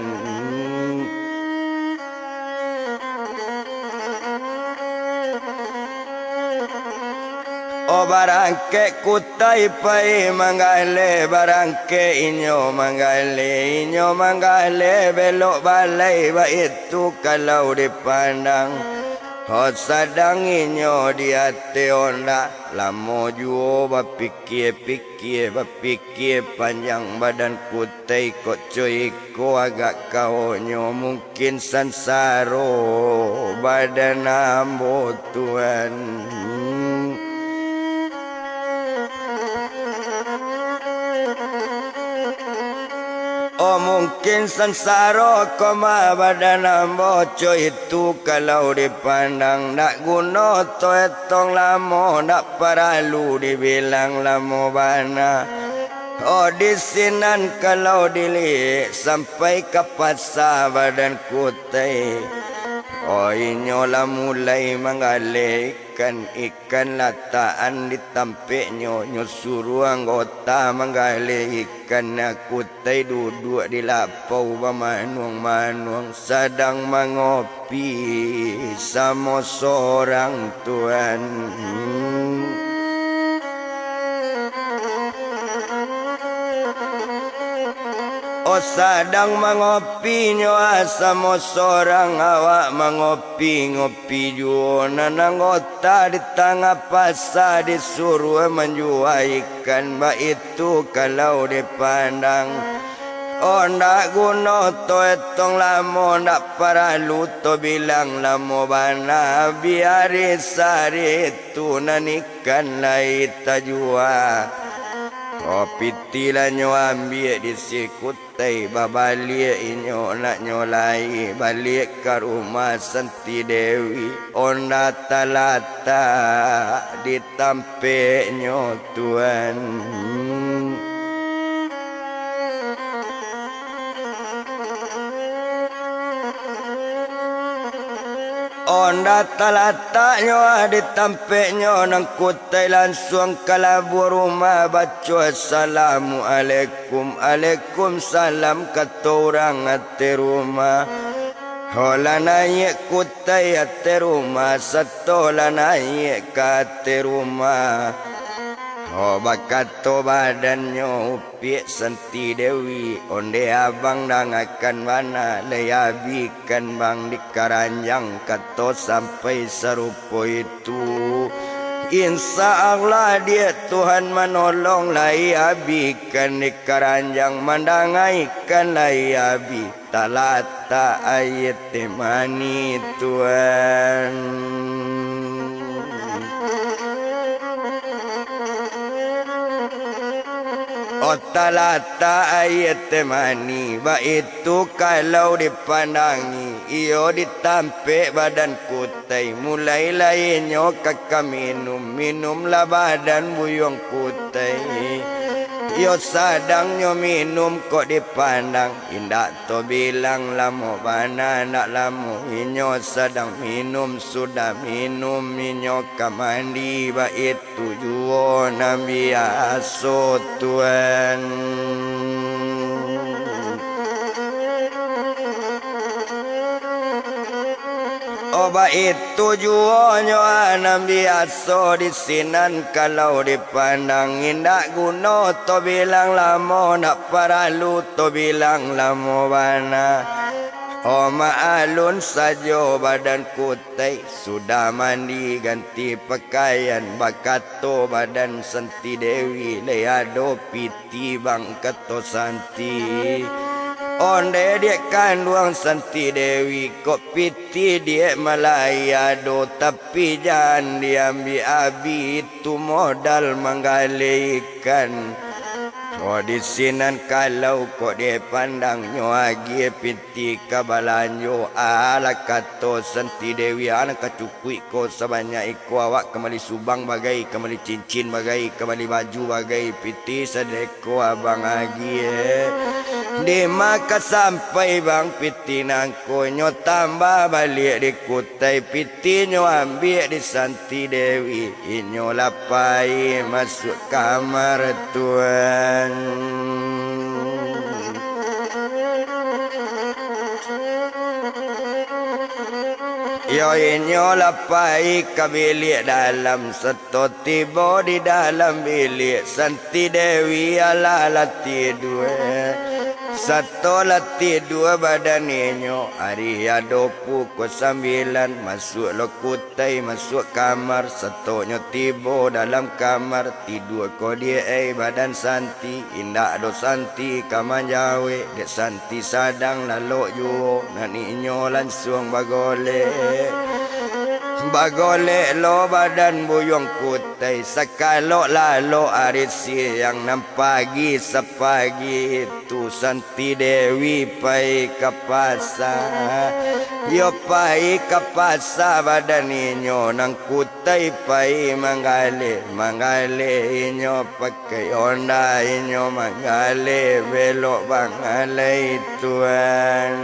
Oh, barangkek Kutai pai manggaleh, barangkek inyo manggaleh, inyo manggaleh belok balai, baitu kalau dipandang. Ho, sadang inyo di ateh ondak, lamo juo bapikia-pikia, bapikia panjang badan Kutai, kok co iko agak kaonyo, mungkin sansaro badan ambo, Tuan. Oh, mungkin sansaro koma badan ambo, co itu kalau dipandang, ndak guno to etong lamo, ndak paralu dibilang lamo bana. Oh, di sinan kalau diliek sampai ka pasa badan Kutai. Oh, inyo lah mulai manggaleh ikan, ikan latakan di tampeknyo, nyo suruah anggota manggaleh ikan, Kutai duduak di lapau bamanuang-manuang, sadang mangopi samo sorang, Tuan. Oh, sadang mangopinyo, ah, samo sorang awak mangopi-ngopi juo. Nan anggota di tangah pasa disuruah manjua ikan, baitu kalau dipandang. Oh, ndak guno to etong lamo, ndak paralu to bilang lamo bana, biari sari tu nan ikan lai tajua. Oh, pitih lah nyo ambiak di si Kutai, babaliak inyo nak nyo lai baliak ka rumah Santi Dewi, onda talatak di tampeknyo, Tuan. Onda talataknyo di tampeknyo, nan kutai lansuang ka labuah rumah, baco, "Assalamualaikum, alaikum salam," kato urang ateh rumah. Ho lah naiak kutai ateh rumah, sato lah naiak ka ateh rumah. Ho bakato badannyo, "Upiak Santi Dewi, ondeh abang dangakan bana, lai abihkan bang di karanjang kato sampai sarupo itu. Insya Allah, diak Tuhan manolong, lai abihkan di karanjang, mandangaikan lai abih." Talatak aia teh manih, Tuan. Oh, talatak aia teh manih, baitu kalau dipandangi, iyo di tampek badan kutai, mulai lai nyo ka, ka minum, minumlah badan buyuang kutai. Iyo sadang nyo minum kok dipandang, indak tabilang lamo bana, ndak lamo inyo sadang minum, sudah minum inyo ka mandi, baitu juo nan biaso, Tuan. Oh, baitu juo nyo nan biaso di sinan, kalau dipandang indak guno tabilang lamo, ndak paralu tabilang lamo bana. Oh, maalun sajo badan kutai, sudah mandi ganti pakaian, bakato badan Santi Dewi, "Lai ado pitih bang," kato Santi. "Ondeh diak kanduang Santi Dewi, kok pitih diak ma lai ado, tapi jan diambiak abih, itu modal manggaleh ikan." Oh, di sinan kalau kok dipandang nyo agiah pitih ka balanjo, alah kato Santi Dewi, anak kacukuik ko sabanyak iko, awak ka mali subang bagai, ka mali cincin bagai, ka mali baju bagai, pitih sadeko abang agiah. Dima ka sampai bang pitih nangko, nyo tambah baliak di kutai, pitih nyo ambiak di Santi Dewi, inyo lah pai masuak kamar, Tuan. Iyo, inyo lah pai ka biliak dalam, sato tibo di dalam biliak, Santi Dewi alah lah tidua. Sato lah tidua badan inyo, ari ado pukua sambilan, masuak lo kutai masuak kamar, sato nyo tibo dalam kamar, tidua ko diak ai badan Santi, indak ado Santi ka manjawek, dek Santi sadang lalok juo, nan inyo lansuang bagolek. Bagolek lo badan buyuang kutai, sakalok lalok ari siang, nan pagi sapagi tu Santi Dewi pai ka pasa. Iyo pai ka pasa badan inyo, nan kutai pai manggaleh, manggaleh inyo pakai onda, inyo manggaleh belok banggalai, Tuan.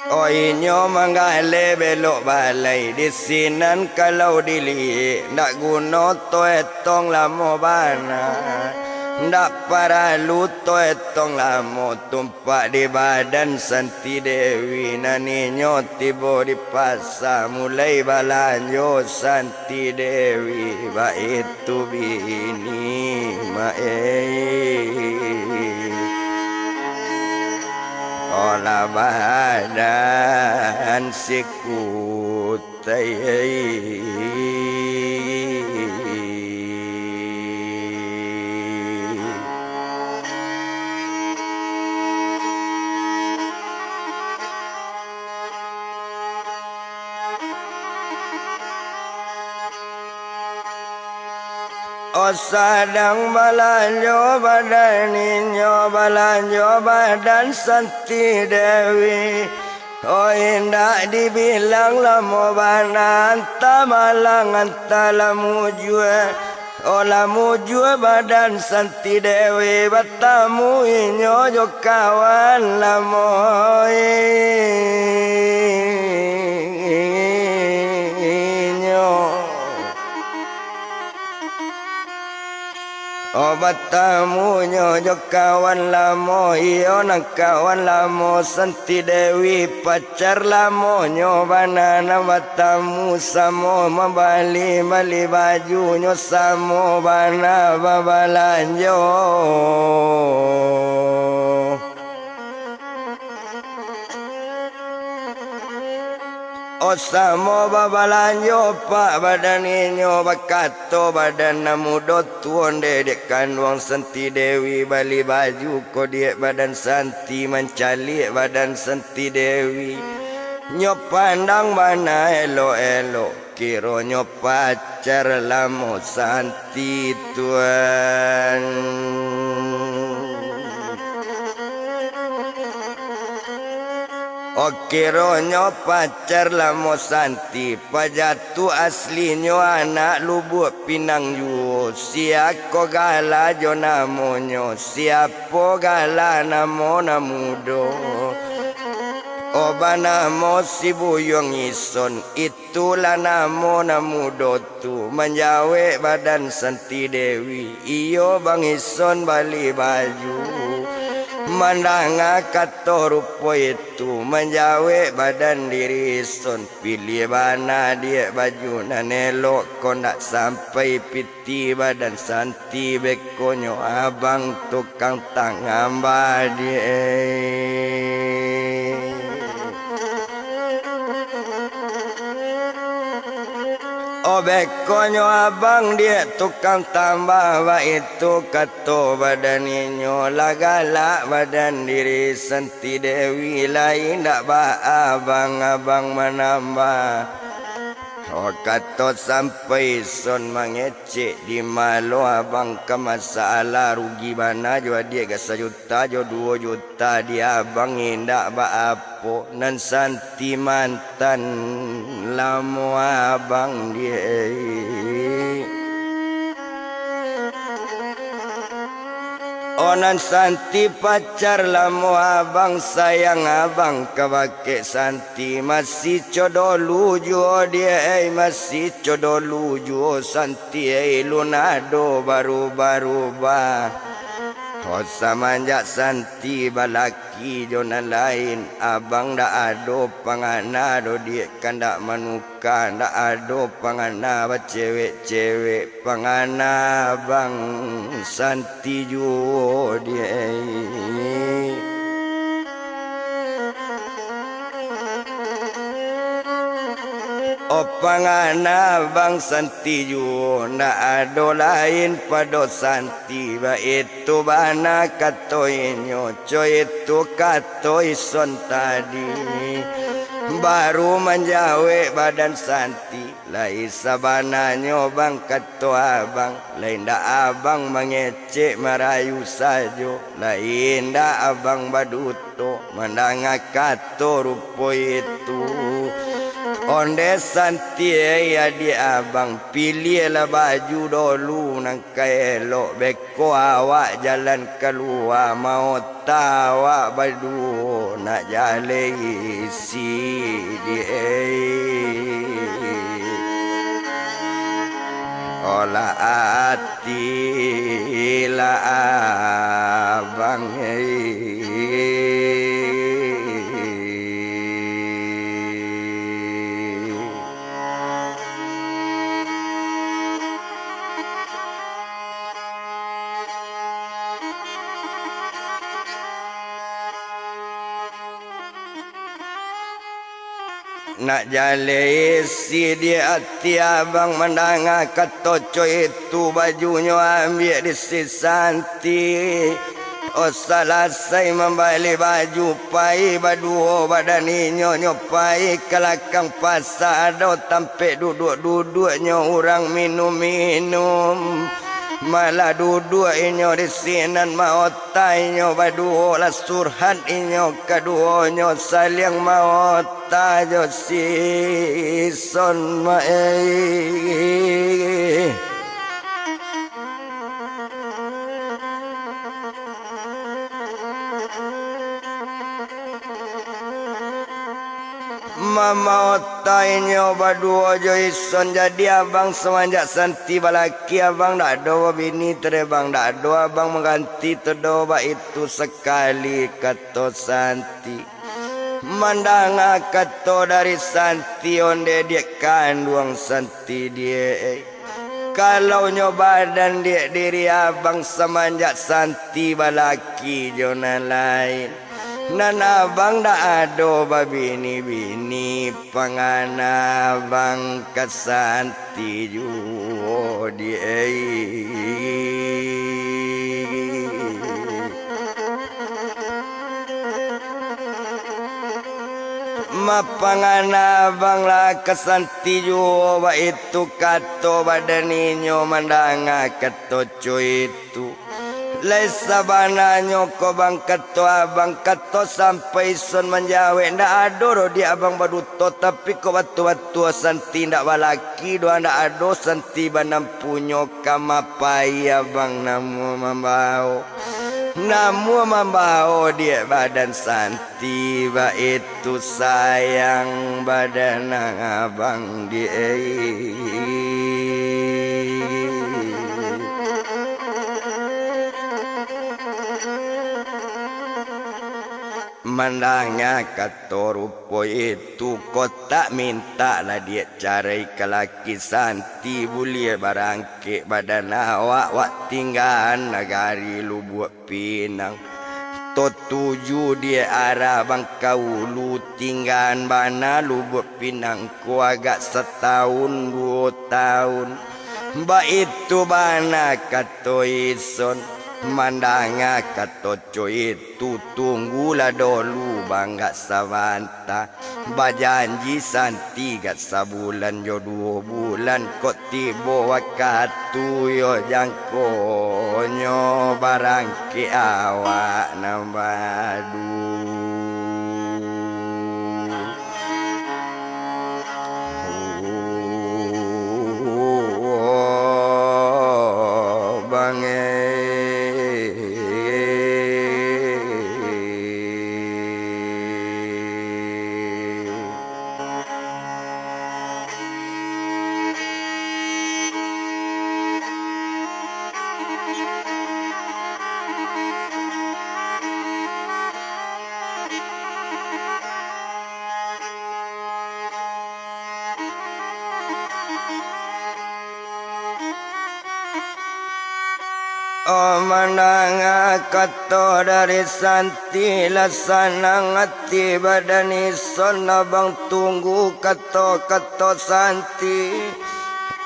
Oh, inyo manggaleh belok balai, di sinan kalau diliek, ndak guno toetong lamo bana, ndak paralu toetong lamo, tumpak di badan Santi Dewi, nan inyo tibo di pasa, mulai balanjo Santi Dewi, baitu bini mak ei. Olah badan si kutai. Oh, sadang balanjo badan inyo, balanjo badan Santi Dewi. Oh, indak dibilang lamo bana, antah malang, antah lah mujua. Oh, lah mujua badan Santi Dewi, batamu inyo jo kawan lamo inyo. Oh, batamunyo jo kawan lamo, iyo nan kawan lamo Santi Dewi, pacar lamonyo bana nan batamu, samo mambali-bali bajunyo, samo bana babalanjo. Oh, samo babalanjo pak badan inyo, bakato badan nan mudo tu, ondeh dek kanduang Santi Dewi, bali baju ko dek badan Santi, mancaliak badan Santi Dewi. Nyo pandang bana elok-elok, kironyo pacar lamo Santi tuan. Oh, kironyo pacar lamo Santi, pajatu aslinyo anak Lubuak Pinang juo. Sia ko gala jo namonyo, siapo gala namo nan mudo? Oh, banamo si Buyuang Ison, itulah namo nan mudo tu. Manjawek badan Santi Dewi, iyo bang Ison bali baju. Mandanga kato rupo itu, manjawek badan diri Ison, piliah bana diak baju nan elok ko, ndak sampai piti badan Santi, bekonyo abang tukang tangambah diak. Oh, bekonyo abang diak tukang tambah, baitu kato badan inyo, lah galak badan diri Santi Dewi, lai indak ba abang-abang manambah. Oh, kato sampai Ison mangecek, di malo abang ka masalah, rugi bana jo adiak, ka sajuta jo duo juta, di abang indak ba apo, nan Santi mantan lamo abang diak. Oh, nan Santi pacar lamo abang, sayang abang kabake Santi, masih co dolu juo diak, masih co dolu juo Santi, lun ado barubah-rubah. Oh, samanjak Santi balaki jo nan lain, abang ndak ado pangana doh diak, kandak manuka, ndak ado pangana bacewek-cewek, pangana abang Santi juo diak. Oh, pangana abang Santi juo, ndak ado lain pado Santi, baitu bana kato inyo, co itu kato Ison tadi. Baru manjawek badan Santi, lai sabananyo bang kato abang, lai indak abang mangecek marayu sajo, lai indak abang baduto mandanga kato rupo itu. Ondeh Santi, adiak abang, piliahlah baju dolu nan ka elok, beko awak jalan kalua, maota awak baduo nak jaleh isi diak. Olah ati lah abang. Nak jaleh isi di ati abang mandanga kato co itu, bajunyo ambiak di si Santi. Oh, salasai mambali baju, pai baduo badan inyo, nyo pai ka lakang pasa, ado tampek duduak-duduaknyo urang minum-minum. Malah duduak inyo di sinan, maota inyo baduo, lah surhat inyo kaduonyo, saliang maota jo si Ison ma-, eh. Mamaotai nyo baduo jo ison, jadi abang samanjak Santi balaki, abang dak ado babini, terebang dak ado abang mangganti, todo baitu sakali kato Santi. Mandanga kato dari Santi, onde diak kanduang Santi diak, kalau nyo badan diak diri abang samanjak Santi balaki jo nan lain, nan abang dak ado babini-bini, pangana abang ka Santi juo diak. Mapangana abang lah ka Santi juo, baitu kato badan inyo mandanga kato co itu. Lai sabananyo ko bang, kato abang, kato sampai ison manjawek, ndak ado doh di abang baduto, tapi kok batua-batua Santi ndak balaki doh, ndak ado Santi banam punyo kama pai abang namuah mambao. Namuah mambao diak badan Santi, baitu sayang badan abang diak. Mandanga kato rupo itu, kok tak mintak lah diak carai ka laki Santi, buliah barangkek badan awak, wak tinggaan nagari Lubuak Pinang. Totuju diak arah bang ka ulu, tinggaan bana Lubuak Pinang ko agak satahun duo tahun. Baitu bana kato ison, mandanga kato co itu, tunggulah dolu bang agak sabanta. Bajanji Santi agak sabulan jo duo bulan, kok tibo wakatu yo jangkonyo barangkek awak nan baduo. Oh, mandanga kato dari Santi, lah sanang ati badan ison, abang tunggu kato-kato Santi.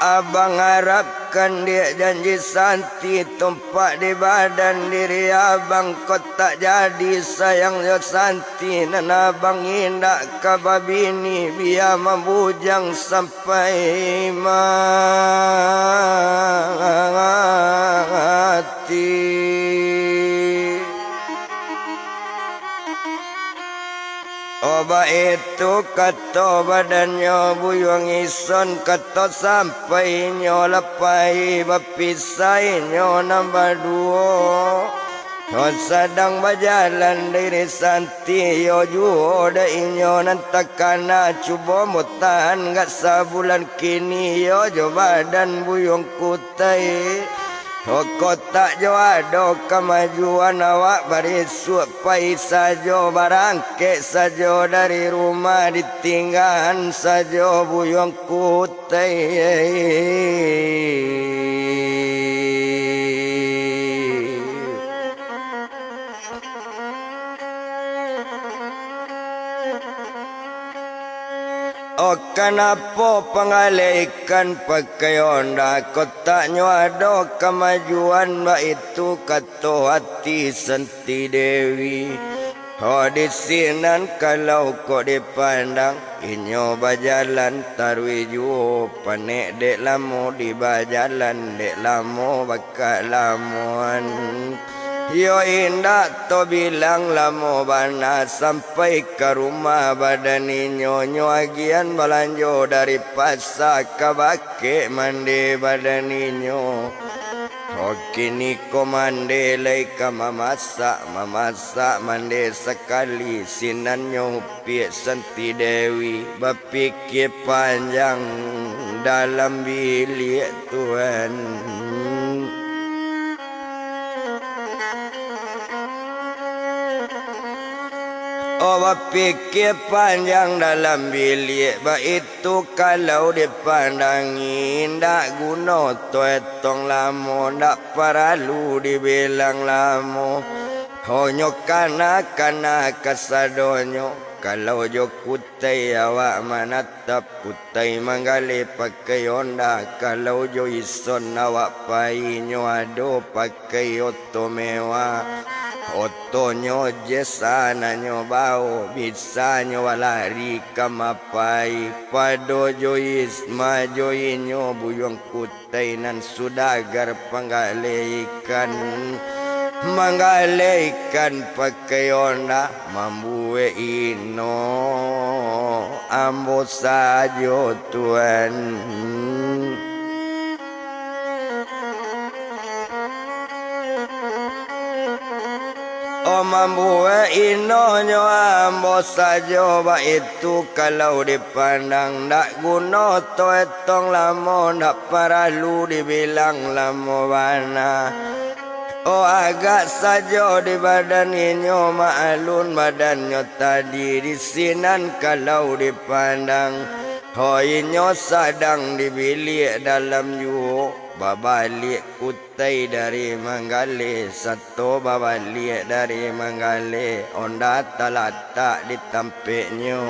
Abang arapkan diak janji Santi, tumpak di badan diri abang, kok tak jadi sayang jo Santi, nan abang indak ka babini, bia mambujang sampai mati. Oh, baitu kato badannyo Buyuang Ison, kato sampai inyo lah pai bapisah inyo nan baduo. Oh, sadang bajalan diri Santi, iyo juo dek inyo nan takana, cubo mo tahan gak sabulan kini, iyo jo badan Buyuang Kutai. Kok tak jo ado kamajuan, awak barisuak pai sajo, barangkek sajo dari rumah, ditinggaan sajo Buyuang Kutai. Oh, kanapo pangalaikan pakai onda, kok tak nyo ado kamajuan, baitu kato ati Santi Dewi. Oh, di sinan kalau kok dipandang, inyo bajalan taruih juo, panek dek lamo di bajalan, dek lamo bakalamoan. Iyo indak tabilang lamo bana, sampai ka rumah badan inyo, nyo agiahan balanjo dari pasa, ka bakek mandi badan inyo. Kini ko mande lai ka mamasak, mamasak mande sakali, sinannyo upiak Santi Dewi, bapikia panjang dalam biliak, Tuan. Oh, bapikia panjang dalam biliak, baitu kalau dipandangi, indak guno to etong lamo, ndak paralu dibilang lamo. Honyo kana-kana kasadonyo, kalau jo kutai awak manatap, kutai manggaleh pakai Honda, kalau jo ison awak pai, nyo ado pakai oto mewah. Otonyo je sananyo bao, bisanyo balari ka mapai. Pado jo Isma jo inyo buyuang kutai nan sudagar panggaleh ikan, manggaleh ikan pakai Honda, mambuek ino ambo sajo, Tuan. Oh, mambuek inonyo ambo sajo, baitu kalau dipandang, ndak guno to etong lamo, ndak paralu dibilang lamo bana. Oh, agak sajo di badan inyo, maklun badannyo tadi, di sinan kalau dipandang. Oh, inyo sadang di biliak dalam juo, babaliak kutai dari manggaleh, sato babaliak dari manggaleh, Honda talatak di tampeknyo.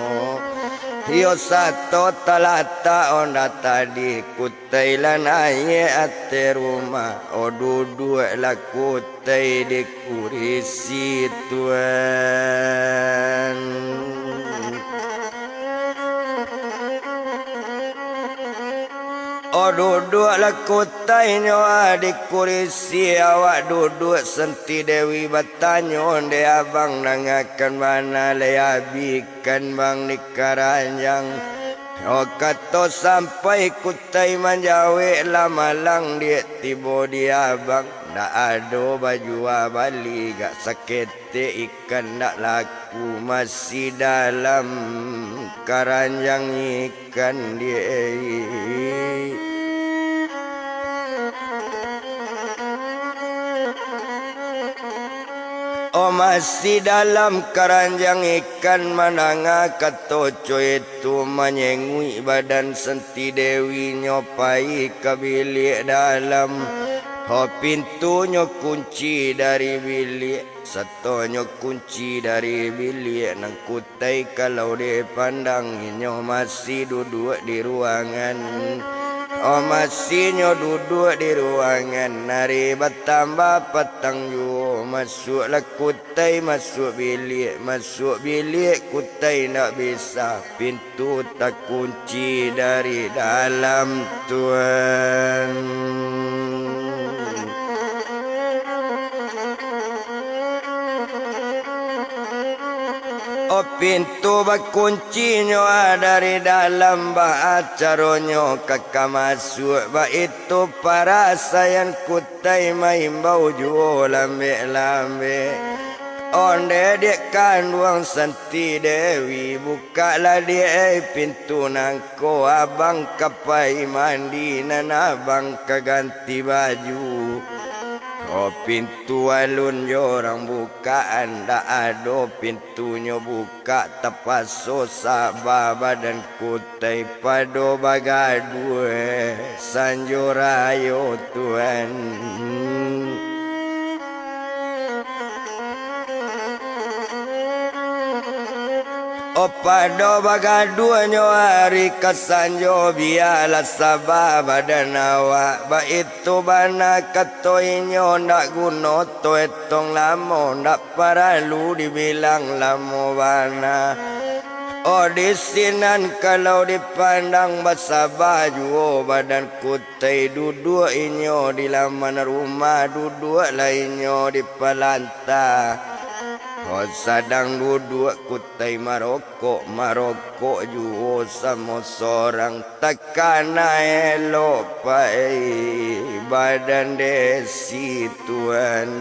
Iyo sato talatak Honda tadi, kutai lah naiak ateh rumah, oh, duduaklah kutai di kurisi, Tuan. Oh, duduaklah kutainyo, ah, di kurisi, awak duduak Santi Dewi batanyo, dek abang dangakan bana lai abih ikan bang di karanjang. Oh, kato sampai kutai manjawek lah malang, dek tibo di abang, ndak ado bajua bali, gak saketek ikan ndak laku, masih dalam karanjang ikan, dek. Oh, masih dalam karanjang ikan, mandanga kato co itu, manyenguik badan Santi Dewi, nyo pai ka biliak dalam. Oh, pintunyo kunci dari biliak, satonyo kunci dari biliak nan kutai kalau dipandang, inyo masih duduak di ruangan. Oh, masihnyo duduak di ruangan, ari batambah patang juo, masuaklah kutai masuak biliak, masuak biliak kutai ndak bisa, pintu takunci dari dalam, Tuan. Oh, pintu bakuncinyo, ah, dari dalam, baa caronyo ka, ka masuak, baitu parasaian kutai maimbau juo lambek-lambek. Onde dek kanduang Santi Dewi, bukaklah dek ai pintu nang ko, abang ka pai mandi, nan abang ka ganti baju. Oh, pintu alun jo urang bukak, ndak ado pintunyo bukak, tapaso saba badan kutai, pado bagaduah sanjo rayo, Tuan. Oh, pado bagaduahnyo ari ka sanjo, bialah saba badan awak, baitu bana kato inyo, ndak guno to etong lamo, ndak paralu dibilang lamo bana. Oh, di sinan kalau dipandang, basaba juo badan kutai, duduak inyo di laman rumah, duduaklah inyo di palanta. Oh, sadang duduak Kutai marokok, marokok juo samo sorang. Takana elok pai badan Desi, Tuan.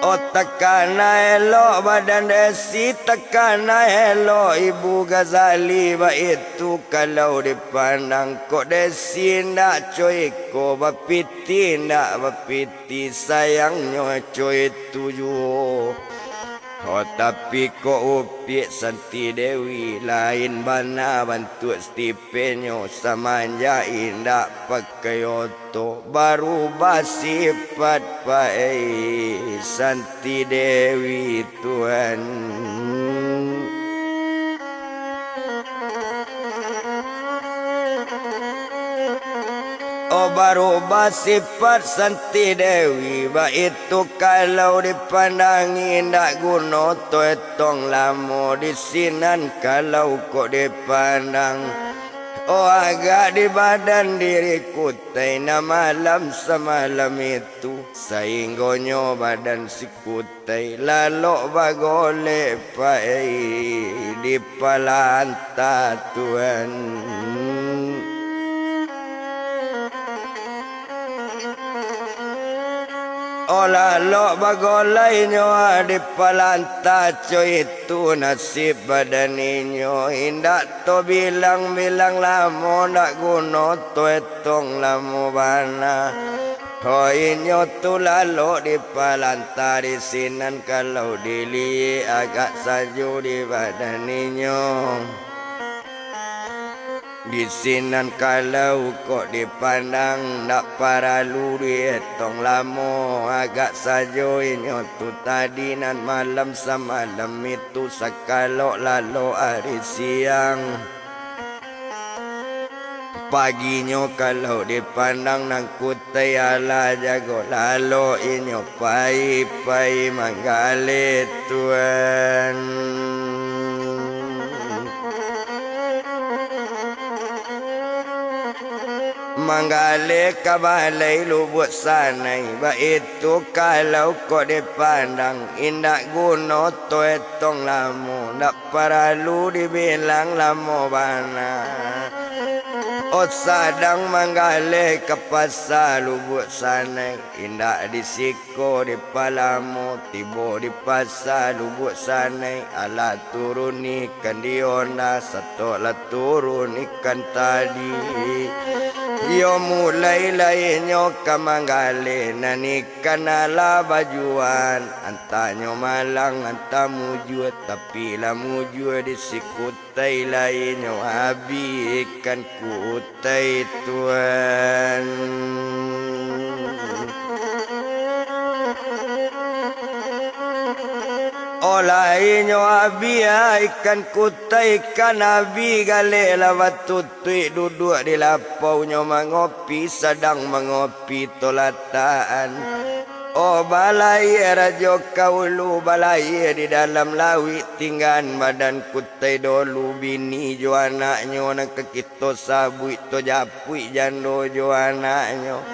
Oh, takana elok badan Desi, takana elok Ibu Ghazali, baitu kalau dipandang. Kok Desi ndak co iko, bapiti ndak bapiti, sayangnyo co itu juo. Oh, tapi kok upiak Santi Dewi, lain bana bantuak stipenyo, samanjak indak pakai oto, barubah sipat pai Santi Dewi, Tuan. Oh, barubah sipat Santi Dewi, baitu kalau dipandang indak guno, toetong lamo di sinan kalau kok dipandang. Oh, agak di badan diri Kutai nan malam samalam itu, sainggonyo badan si Kutai lalok bagolek pai di palanta, Tuan. Oh, lalok bagolek inyo di palanta, co itu nasib badan inyo, indak tobilang-bilang lamo, ndak guno toetong lamo bana. Oh, inyo tu lalok di palanta di sinan, kalau diliek agak sajo di badan inyo. Di sinan kalau kok dipandang, ndak paralu dietong lamo, agak sajo inyo tu tadi nan malam samalam itu sakalok lalok ari siang. Paginyo kalau dipandang nan Kutai, alah jago lalok inyo pai-pai manggaleh, Tuan. Manggaleh ka balai Lubuak Sanai, baitu kalau kok dipandang, indak guno toetong lamo, ndak paralu dibilang lamo bana. Oh, sadang manggaleh ka pasa Lubuak Sanai, indak di siko dipalamo, tibo di pasa Lubuak Sanai, alah turun ikan di onda, satok lah turun ikan tadi. Iyo mulai lai inyo ka manggaleh, nan ikan alah bajuahan, antanyo malang, antah mujua, tapi lah mujua di si Kutai, lai inyo abih ikan Kutai, Tuan. Oh, lai inyo abih ikan Kutai, ikan abih galeh lah batutuik, duduak di lapau nyo mangopi, sadang mangopi tolatakan. Oh, balayia rajo ka ulu, balayia di dalam lauik, tinggaan badan Kutai dolu, bini jo anaknyo nan ka kito sabuik tu, japuik jando jo anaknyo,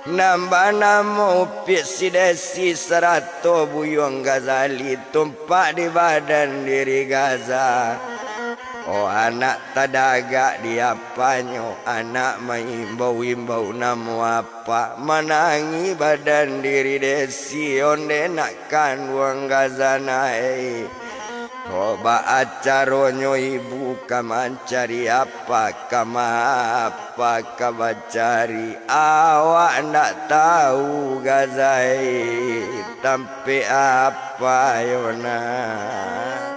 nan banamo Upiak si Desi sarato Buyuang Ghazali, tumpak di badan diri Gaza. Oh, anak tadagak di apanyo, anak maimbau-imbau namo apa, manangih badan diri Desi, onde nak kanduang Gaza nai. Ko baa caronyo ibu ka mancari apa, ka ma apa ka bacari, awak ndak tau Gaza ai, tampek apa yo nak.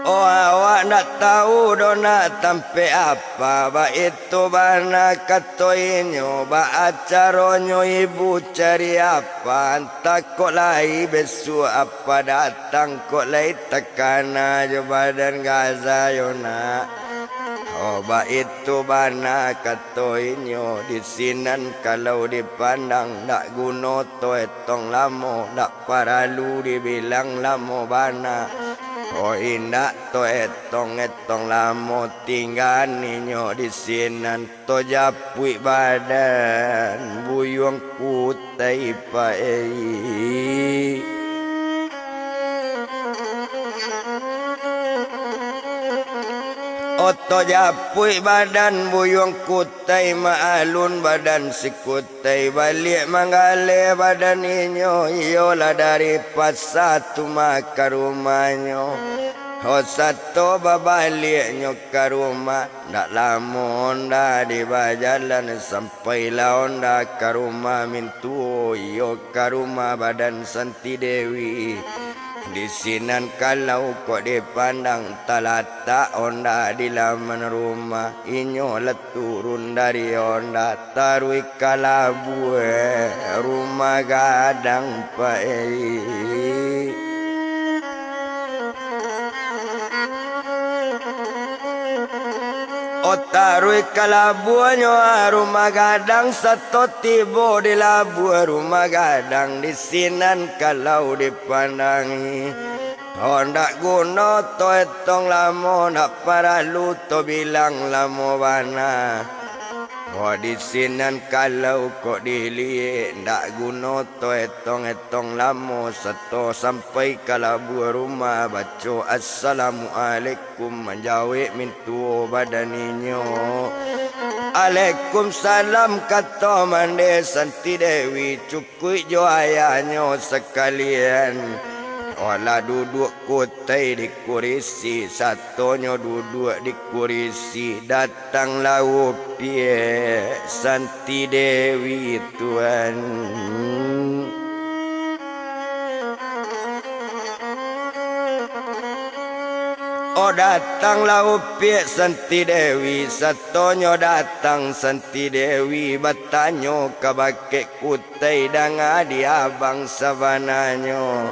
Oh, awak ndak tau doh nak tampek apa, baitu bana kato inyo, baa caronyo ibu cari apa, antah kok lai besuak apa datang, kok lai takana jo badan Gaza yo nak. Oh, baitu bana kato inyo, di sinan kalau dipandang ndak guno toetong lamo, ndak paralu dibilang lamo bana. Oh, indak to etong-etong lamo tingga ninyo di sinan, to japuik badan Buyuang Kutai pai. Oh, to japuik badan Buyuang Kutai, maalun badan si Kutai. Tai baliak manggaleh badan inyo, iyolah dari pasa tu mah ka rumahnyo. Ho sato babaliaknyo ka rumah, ndak lamo onda di bajalan, sampailah onda ka rumah mintuo, iyo ka rumah badan Santi Dewi. Di sinan kalau kok dipandang, talatak onda di laman rumah, inyo lah turun dari onda, taruih ka labuah rumah gadang pai. Oh, taruih ka labuahnyo rumah gadang, sato tibo di labuah rumah gadang, di sinan kalau dipandangi. Oh, ndak guno to etong lamo, ndak paralu to bilang lamo bana. Oh, di sinan kalau kok diliek, ndak guno to etong-etong lamo, sato sampai ka labuah rumah, baco assalamualaikum, manjawek mintuo badan inyo. Alaikumsalam, kato mande Santi Dewi, cukuik jo ayahnyo sakalian. Olah duduak Kutai di kurisi, satonyo duduak di kurisi, datanglah upiak Santi Dewi tuan. Oh, datanglah upiak Santi Dewi, satonyo datang Santi Dewi, batanyo ka bakeh Kutai, danga di abang sabananyo.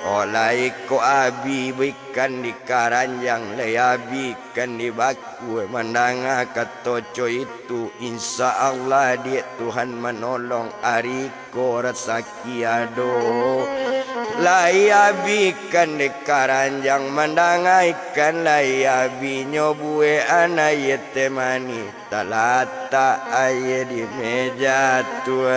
Oh, lai ko abi ikan di karanjang, lai abi ikan di bakua, mandanga kato co itu, insya Allah diak Tuhan manolong, ari ko rasaki ado. Lai abi ikan di karanjang, mandanga ikan lai abinyo, buekan aia teh manih. Talatak aia di meja tuan.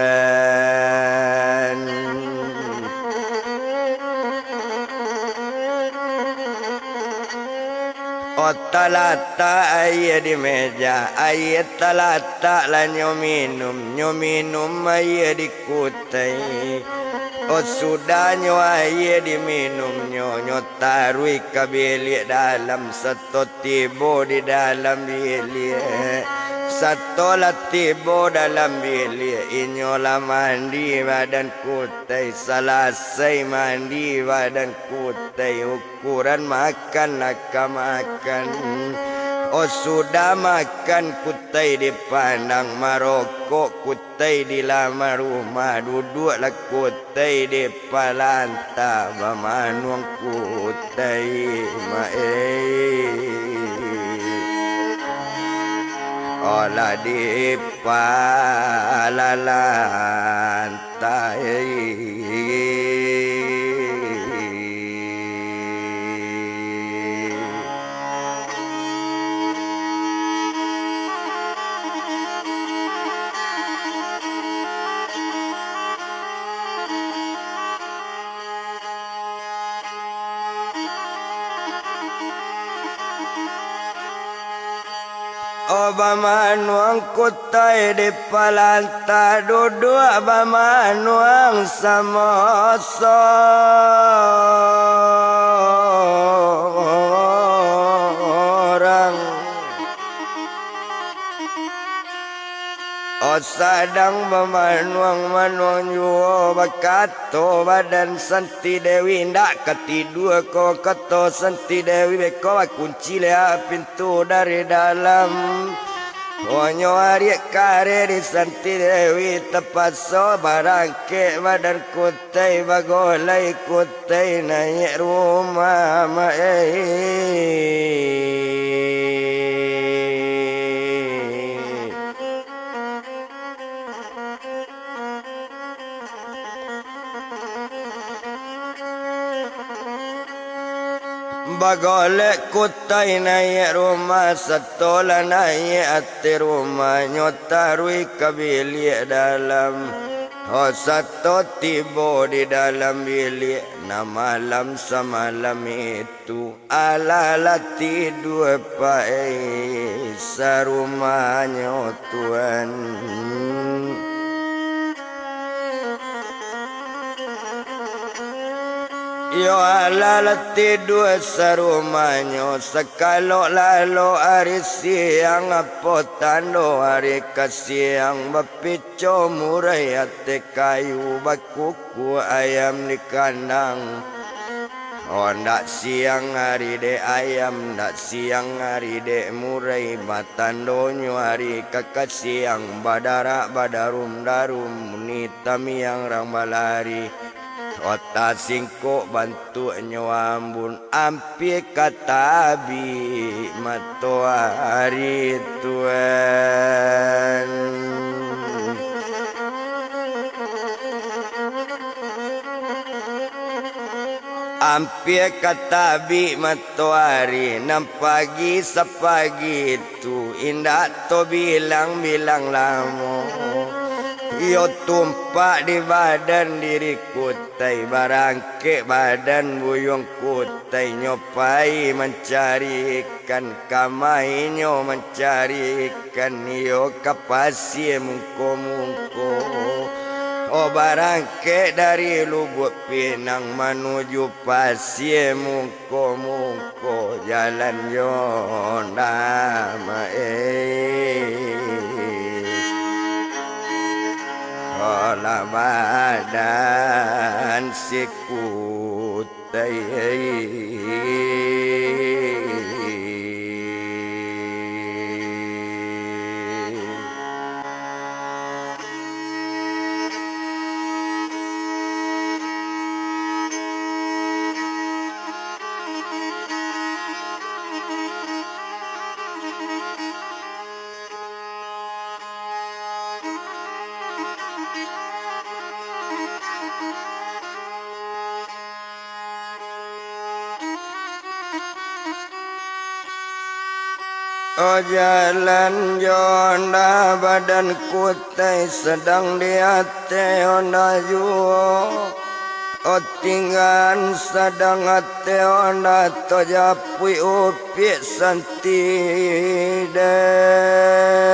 Oh, talatak aia di meja, aia talatak lah nyo minum, nyo minum aia di Kutai. Oh, sudahnyo aia diminumnyo, nyo taruih ka biliak dalam, sato tibo di dalam biliak. Sato lah tibo dalam biliak, inyo lah mandi badan Kutai, salasai mandi badan Kutai, ukuran makan lah ka makan. Oh, sudah makan Kutai dipandang, marokok Kutai di laman rumah, duduaklah Kutai di palanta, bamanuang Kutai maeh. Olah di palanta. Oh, bamanuang Kutai di palanta, duduak bamanuang samo sorang. Oh, sadang bamanuang-manuang juo, bakato badan Santi Dewi, "Indak ka tidua ko," kato Santi Dewi, "beko bakunci lai pintu dari dalam." Onyo ariak kareh di Santi Dewi, tapaso barangkek badan Kutai, bagolai Kutai naiak rumah, maeh. Bagolek Kutai naiak rumah, sato lah naiak ateh rumah, nyo taruih ka biliak dalam. Ho sato tibo di dalam biliak, nah malam samalam itu, alah lah tidua pai sarumahnyo tuan. Iyo alah lah tidua sarumahnyo, sakalok lalok ari siang, apo tando ari ka siang, bapico murai ateh kayu, bakukuak ayam di kandang. Oh, ndak siang ari dek ayam, ndak siang ari dek murai, batandonyo ari ka kasiang, badarak badarum-darum, ni tamiang rang balari. Ota singkok bantuaknyo ambun, ampia ka tabik matoari tuan. Ampia ka tabik matoari, nan pagi sapagi tu, indak tobilang-bilang lamo. Iyo tumpak di badan diri Kutai, barangkek badan Buyuang Kutai, nyo pai mancari ikan, ka mainyo mancari ikan, iyo ka pasie mungko-mungko. Oh, barangkek dari Lubuak Pinang manuju pasie mungko-mungko, jalan yo ndak maeh. Alah badan si Kutai. Oh, jalan jo ndak badan Kutai, sadang di ateh ndak juo. Oh, tinggan sadang ateh ndak tajapuik upiak Santi Dewi.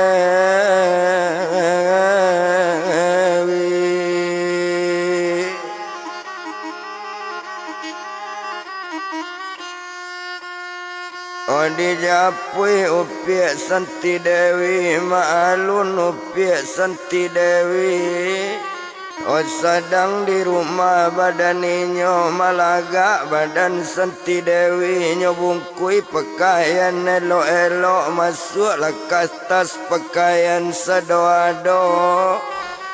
Oh, dijapuik upiak Santi Dewi, maalun upiak Santi Dewi. Oh, sadang di rumah badan inyo, malagak badan Santi Dewi, nyo bungkuih pakaian elok-elok, masuak lakas tas pakaian sado ado.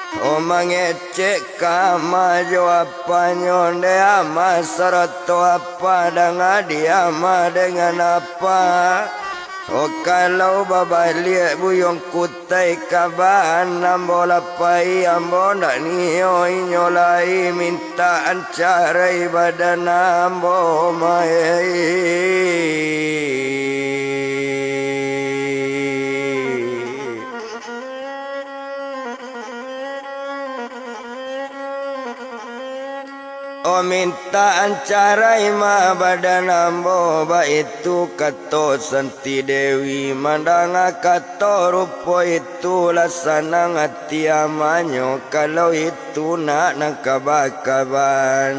Oh, mangecek ka ama jo apanyo, dek ama sarato apa, danga di ama dengan apa. Oh, kalau babaliak Buyuang Kutai, kabaan ambo lah pai, ambo ndak nio inyo lai, mintaan carai badan ambo maeh. Oh, mintaan carai ma badan ambo, baitu kato Santi Dewi. Mandanga kato rupo itu, lah sanang ati amanyo, kalau itu nak nan kaba-kabaan.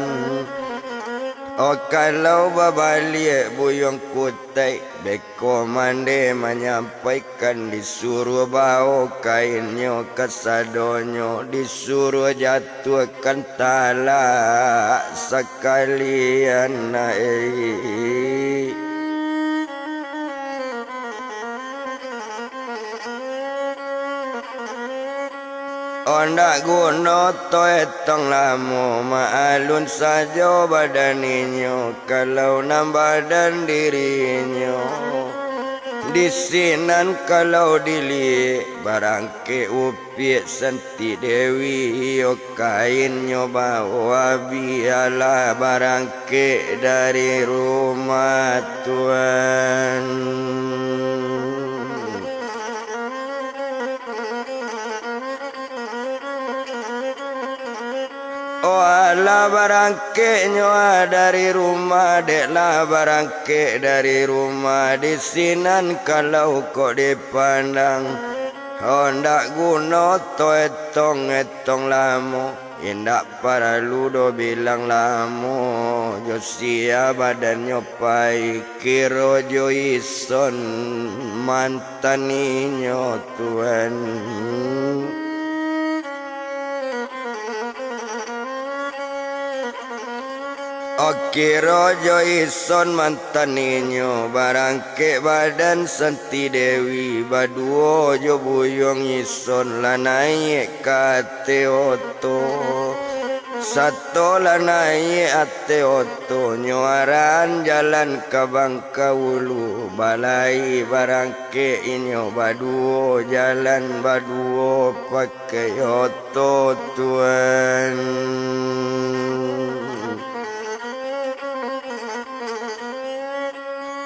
Oh, kalau babaliak Buyuang Kutai, beko mande manyampaikan, disuruah bao kainnyo kasadonyo, disuruah jatuahkan talak sakalian, ai. Oh, ndak guno toh etong lamo, maalun sajo badan inyo, kalau nan badan dirinyo. Di sinan kalau diliek, barangkek upiak Santi Dewi, iyo kainnyo bawo abih, alah barangkek dari rumah tuan. Oh, alah barangkeknyo ah dari rumah, dek lah barangkek dari rumah, di sinan kalau kok dipandang. Oh, ndak guno to etong-etong lamo, indak paralu doh bilang lamo, jo sia badannyo pai, kiro jo ison mantan inyo tuan. Oh, kiro jo ison mantan inyo, barangkek badan Santi Dewi, baduo jo buyuang ison lah naiak ka ateh oto. Sato lah naiak ateh oto, nyo arahan jalan ka Bangkaulu, balai barangkek inyo baduo, jalan baduo pakai oto tuan.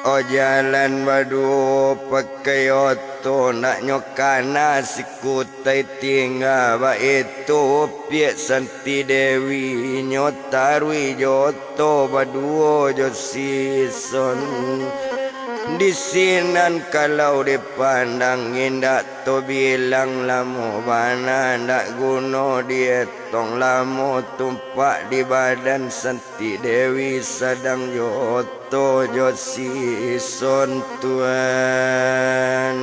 Oh, jalan baduo pakai oto, nak nyo kana sikutai tingga, baitu upiak Santi Dewi, nyo taruih jo oto baduo jo si ison. Di sinan kalau dipandang, indak to bilang lamo bana, ndak guno dietong lamo, tumpak di badan Santi Dewi sadang jo oto jo si ison tuan.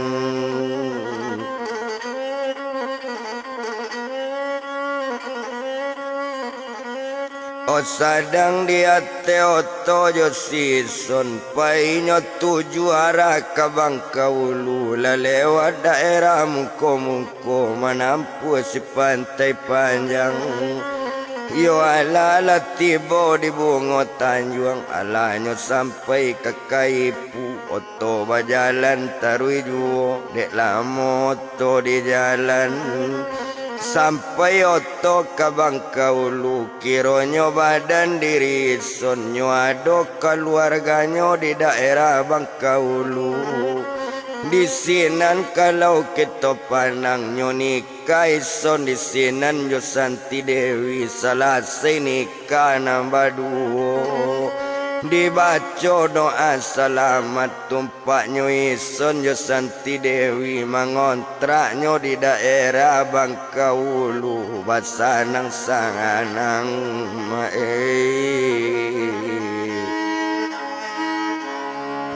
Oh, sadang di ateh oto jo si ison, painyo tuju arah ka Bangkaulu, lah lewat daerah Muko-Muko, manampuah si Pantai Panjang. Iyo alah, lah tibo di Bungo Tanjuang, alahnyo sampai ka Kaipu, oto bajalan taruih juo, dek lamo oto di jalan. Sampai oto ka Bangkaulu, kironyo badan diri ison nyo ado kaluarganyo di daerah Bangkaulu. Di sinan kalau kito pandang, nyo nikah ison di sinan jo Santi Dewi, salasai nikah nan baduo, dibaco doa salamat, tumpaknyo ison jo Santi Dewi mangontraknyo di daerah Bangkaulu, basanang-sanang, maeh.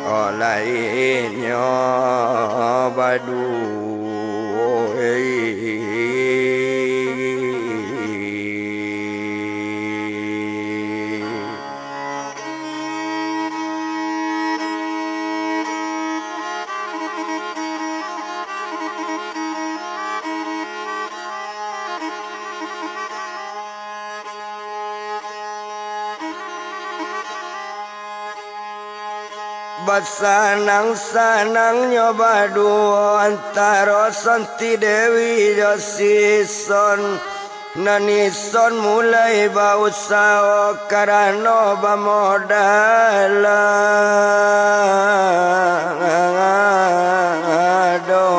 Olaihnyo baduo, eh. Basanang-sanangnyo baduo antaro Santi Dewi jo si Ison. Nan ison mulai bausaho karano bamodal ado.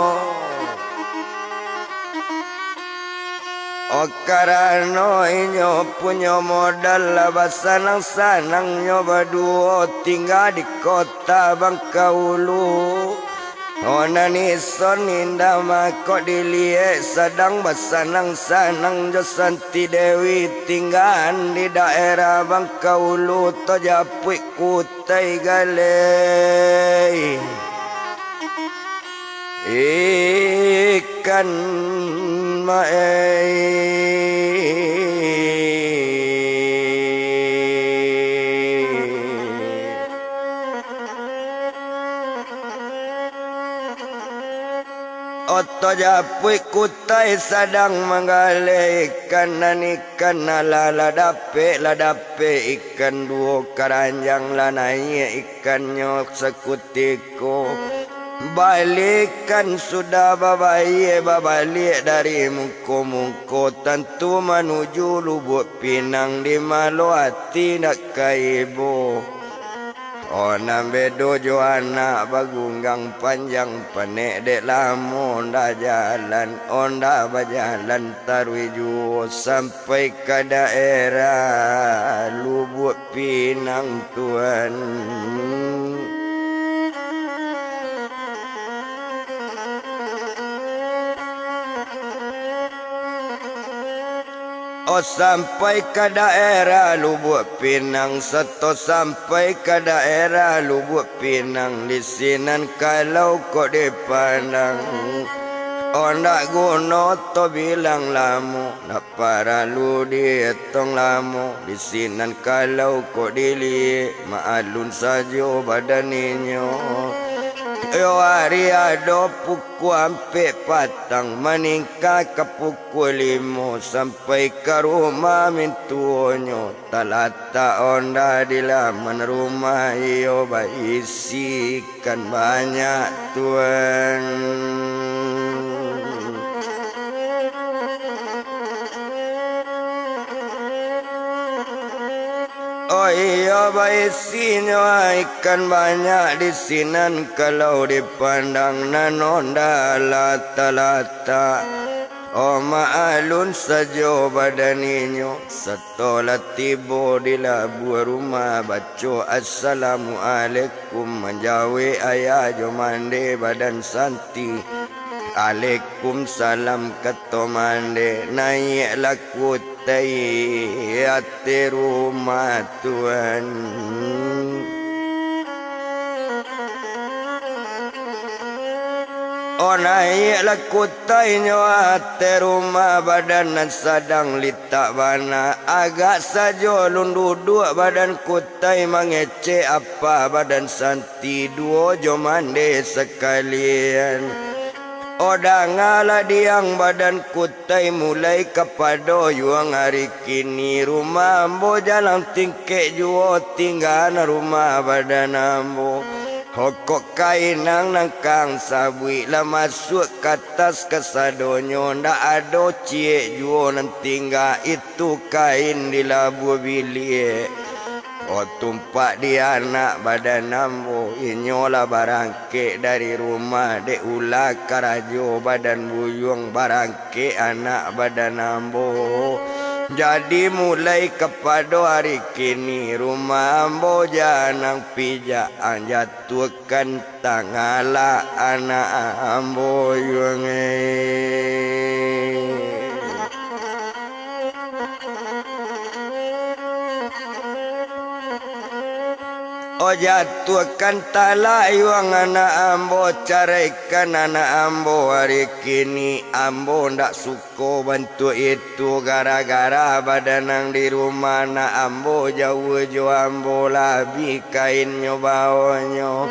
Oh, karano inyo punyo modal lah, basanang-sanangnyo baduo tingga di kota Bangkaulu. Oh, nan ison indak mako diliek sadang basanang-sanang jo Santi Dewi, tinggaan di daerah Bangkaulu, tajapuik kutai galeh. Ikan maeh. Oto japuik kutai sadang manggaleh ikan, nan ikan alah lah dapek, lah dapek ikan duo karanjang, lah naiak ikannyo sakutiko. Balikan sudah babayie, babaliak dari muko-muko, tantu manuju Lubuak Pinang, di malo ati ndak ka ibo. Oh, nan bedo jo anak bagunggang panjang panek, dek lamo ndak jalan, oh, ndak bajalan taruih juo sampai ka daerah Lubuak Pinang, Tuan. Oh, sampai ka daerah Lubuak Pinang, sato sampai ka daerah Lubuak Pinang, di sinan kalau kok dipandang, oh, ndak guno to bilang lamo, ndak paralu dietong lamo, di sinan kalau kok diliek, maalun sajo badan inyo. Iyo ari ado pukua ampek patang, maningka ka pukua limo, sampai ka rumah mintuonyo, talatak onda di laman rumah, iyo baisi ikan banyak, Tuan. Oh iyo, baisinyo ikan banyak di sinan, kalau dipandang nan onda lah talatak. Oh, maalun sajo badan inyo, sato lah tibo di labuah rumah, baco assalamualaikum, manjawek ayah jo mande badan santi. Alaikumsalam, kato mande, naiaklah kutai ateh rumah, Tuan. Oh, naiaklah kutainyo ateh rumah, badan nan sadang litak bana. Agak sajo alun duduak badan kutai, mangecek apa badan santi duo jo mande sakalian. Oh, dangalah diang badan kutai, mulai kapado yuang ari kini, rumah ambo jalang tingkek juo, tinggaan rumah badan ambo. Hokok kainang nan kang sabuik lah masuak ka ateh kasadonyo, ndak ado ciek juo nan tingga, itu kain di labuah biliak. Oh, tumpak di anak badan ambo, inyo lah barangkek dari rumah, dek ulah karajo badan buyuang, barangkek anak badan ambo. Jadi mulai kapado ari kini, rumah ambo janang pijak, ang jatuahkan tangalah anak ambo yuang e. Oh, jatuahkan talak yuang anak ambo, caraikan anak ambo ari kini, ambo ndak suko bantuak itu, gara-gara badan nan di rumah anak ambo jauah jo ambo, lah abih kainnyo baonyo.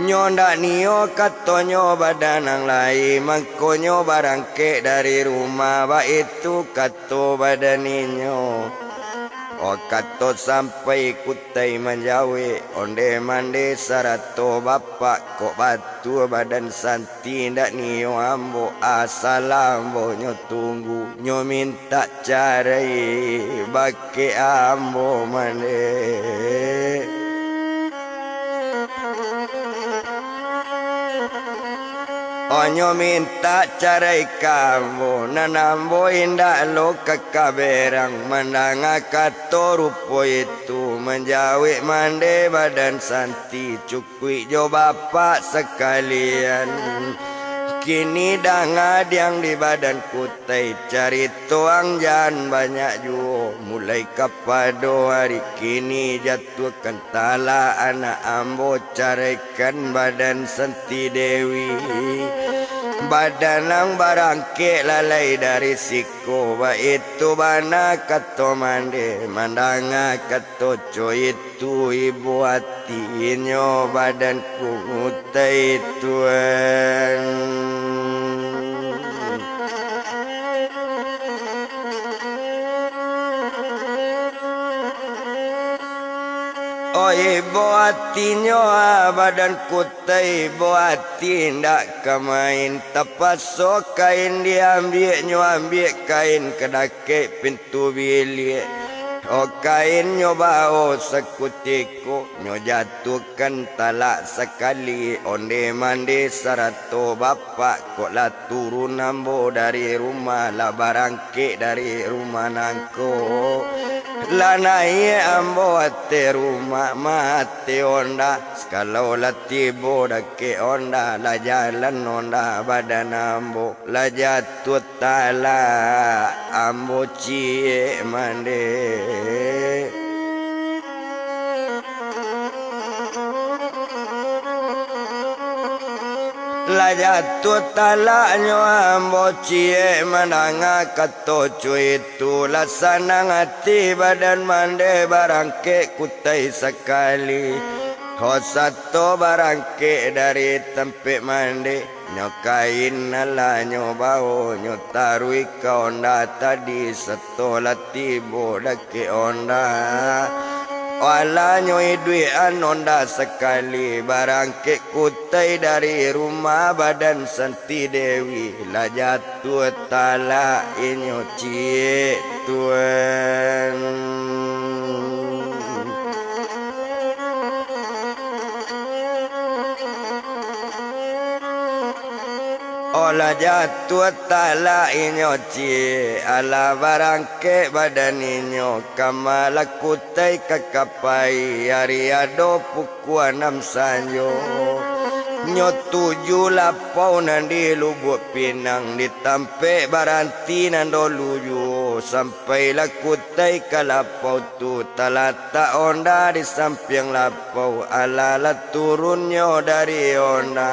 Nyo ndak nio katonyo badan nan lai, mangkonyo barangkek dari rumah, baitu kato badan inyo. Oh, kato sampai kutai manjawek, onde mande sarato bapak, kok batua badan santi ndak nio ambo, asa lah ambo nyo tunggu, nyo mintak carai bakeh ambo mande. Oh, nyo mintak carai ka ambo, nan ambo indak lo ka kaberang, mandanga kato rupo itu, manjawek mande badan santi, cukuik jo bapak sakalian. Kini danga diang di badan kutai, carito ang jan banyak juo, mulai kapado ari kini jatuahkan talak anak ambo, caraikan badan santi dewi. Badan ang barangkek lalai dari siko, baitu bana kato mande, mandanga kato co itu ibo atinyo badan kutai tuan. Oh ibo Atinyo, ah, badan Kutai bo ati indak ka main. Tapaso kain diambiak, nyo ambiak kain ka dakek pintu biliak. Oh, kain nyo bao sakutiko, nyo jatuahkan talak sakali. Onde mande sarato bapak, kok lah turun ambo dari rumah, lah barangkek dari rumah nangko. Lah naiak ambo ateh rumah, ma ateh onda. Kalau lah tibo dakek onda, lah jalan onda badan ambo, lah jatuah talak ambo ciek mande. Lah jatuah talaknyo ambo ciek mandanga kato cuitu, lah sanang ati badan mande barangkek Kutai sakali. Ho sato barangkek dari tampek mande, nyo kain alah nyo bao, nyo taruih ka onda tadi, sato lah tibo dakek onda. Alah nyo iduikan onda sakali, barangkek Kutai dari rumah badan Santi Dewi, lah jatuah talak inyo ciek tuan. Oh, lah jatuah talak inyo ciek, alah barangkek badan inyo, kama lah Kutai ka ka pai, ari ado pukua anam sanjo. Nyo tuju lapau nan di Lubuak Pinang, di tampek baranti nan dolu juo, sampailah Kutai ka lapau tu, talatak onda di sampiang lapau. Alah lah turunnyo dari onda,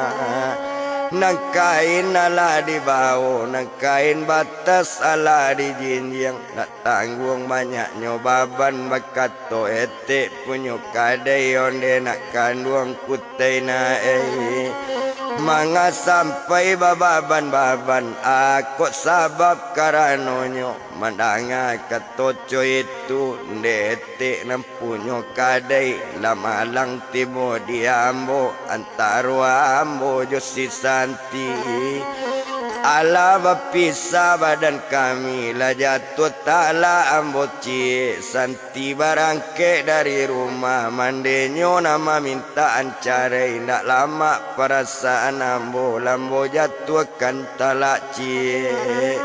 nan kain alah dibao, nan kain batas alah dijinjiang, nak tangguang banyaknyo baban, bakato etek punyo kadai, onde nak kanduang Kutai nak ai. Manga sampai bababan-baban, a kok sabab karanonyo, mandanga kato co itu, ndeh etek nan punyo kadai, lah malang tibo di ambo, antaro ambo jo si Santi. Alah bapisah badan kami, lah jatuah talak ambo ciek. Santi barangkek dari rumah, mandenyo nan mamintaan carai, ndak lamak parasaan ambo, lah ambo jatuahkan talak ciek.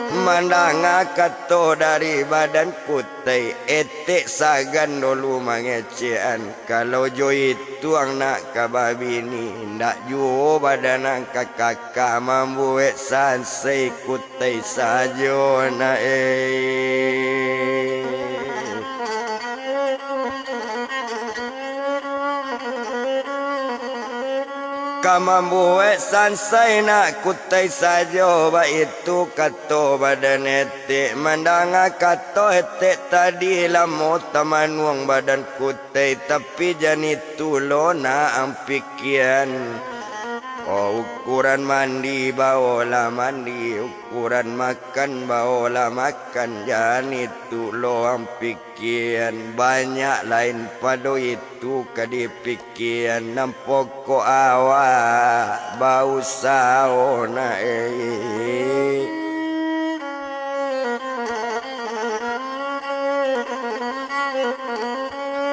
Mandanga kato dari badan Kutai, etek sagan dolu mangecekan. Kalau jo ituang nak ka babini, ndak juo badan nan ka kaka, mambuek sansai Kutai sajo nak ai. Ka mambuek sansai nak Kutai sajo, baitu kato badan etek. Mandanga kato etek tadi, lamo tamanuang badan Kutai, tapi jan itu lo nak ang pikian. Oh, ukuran mandi baolah mandi, ukuran makan baolah makan, jan itu lo ang pikian. Banyak lain pado itu ka dipikian, nan pokok awak bausaho nak ai.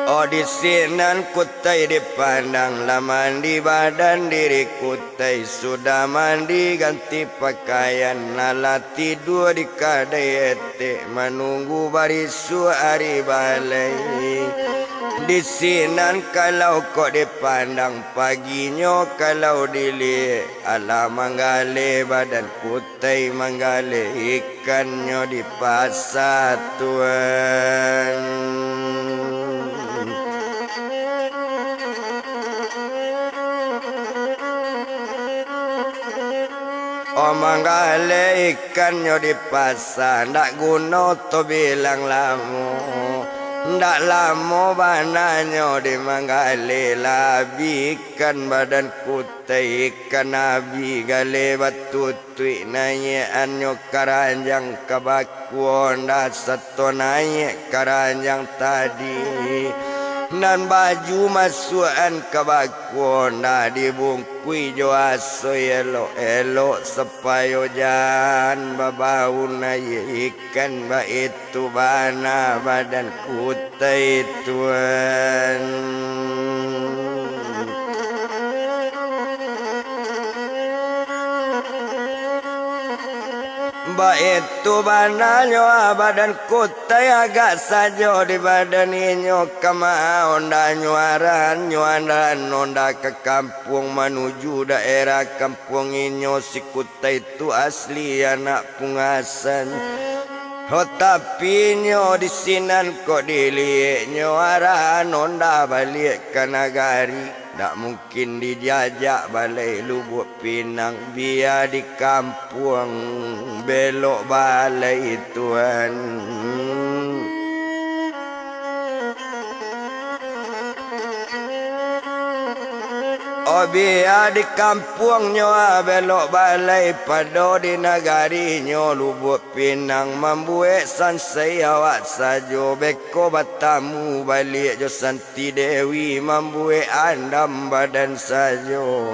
Oh, di sinan Kutai dipandang, lah mandi badan diri Kutai, sudah mandi ganti pakaian, alah tidua di kadai etek, manunggu barisuak ari balai. Di sinan kalau kok dipandang, paginyo kalau diliek, alah manggaleh badan Kutai, manggaleh ikannyo di pasa tuan. Oh, manggaleh ikannyo di pasa, ndak guno tobilang lamo. Ndak lamo bananyo di manggaleh, lah abih ikan badan Kutai, ikan abih galeh batutuik, naiakannyo karanjang ka bakuonda sato naiak karanjang tadi. Nan baju masuakan ka bakua, ndak dibungkuih jo asoi elok-elok, supayo jan babaun aia ikan, baitu bana badan kutai tuan. Baitu bananyo badan kutai, agak sajo di badan inyo, kama onda nyuaran, nyuaran onda ka kampuang manuju daerah kampuang inyo si kutai tu asli anak Pungasan. Ho, tapi inyo di sinan kok dilieknyo arahan onda baliak ka nagari. Ndak mungkin dijajak balai Lubuak Pinang, bia di kampuang belok balai tuan. Oh, bia di kampuangnyo, ah, belok balai, pado di nagarinyo Lubuak Pinang, mambuek sansai awak sajo, beko batamu baliak jo Santi Dewi, mambuek andam badan sajo.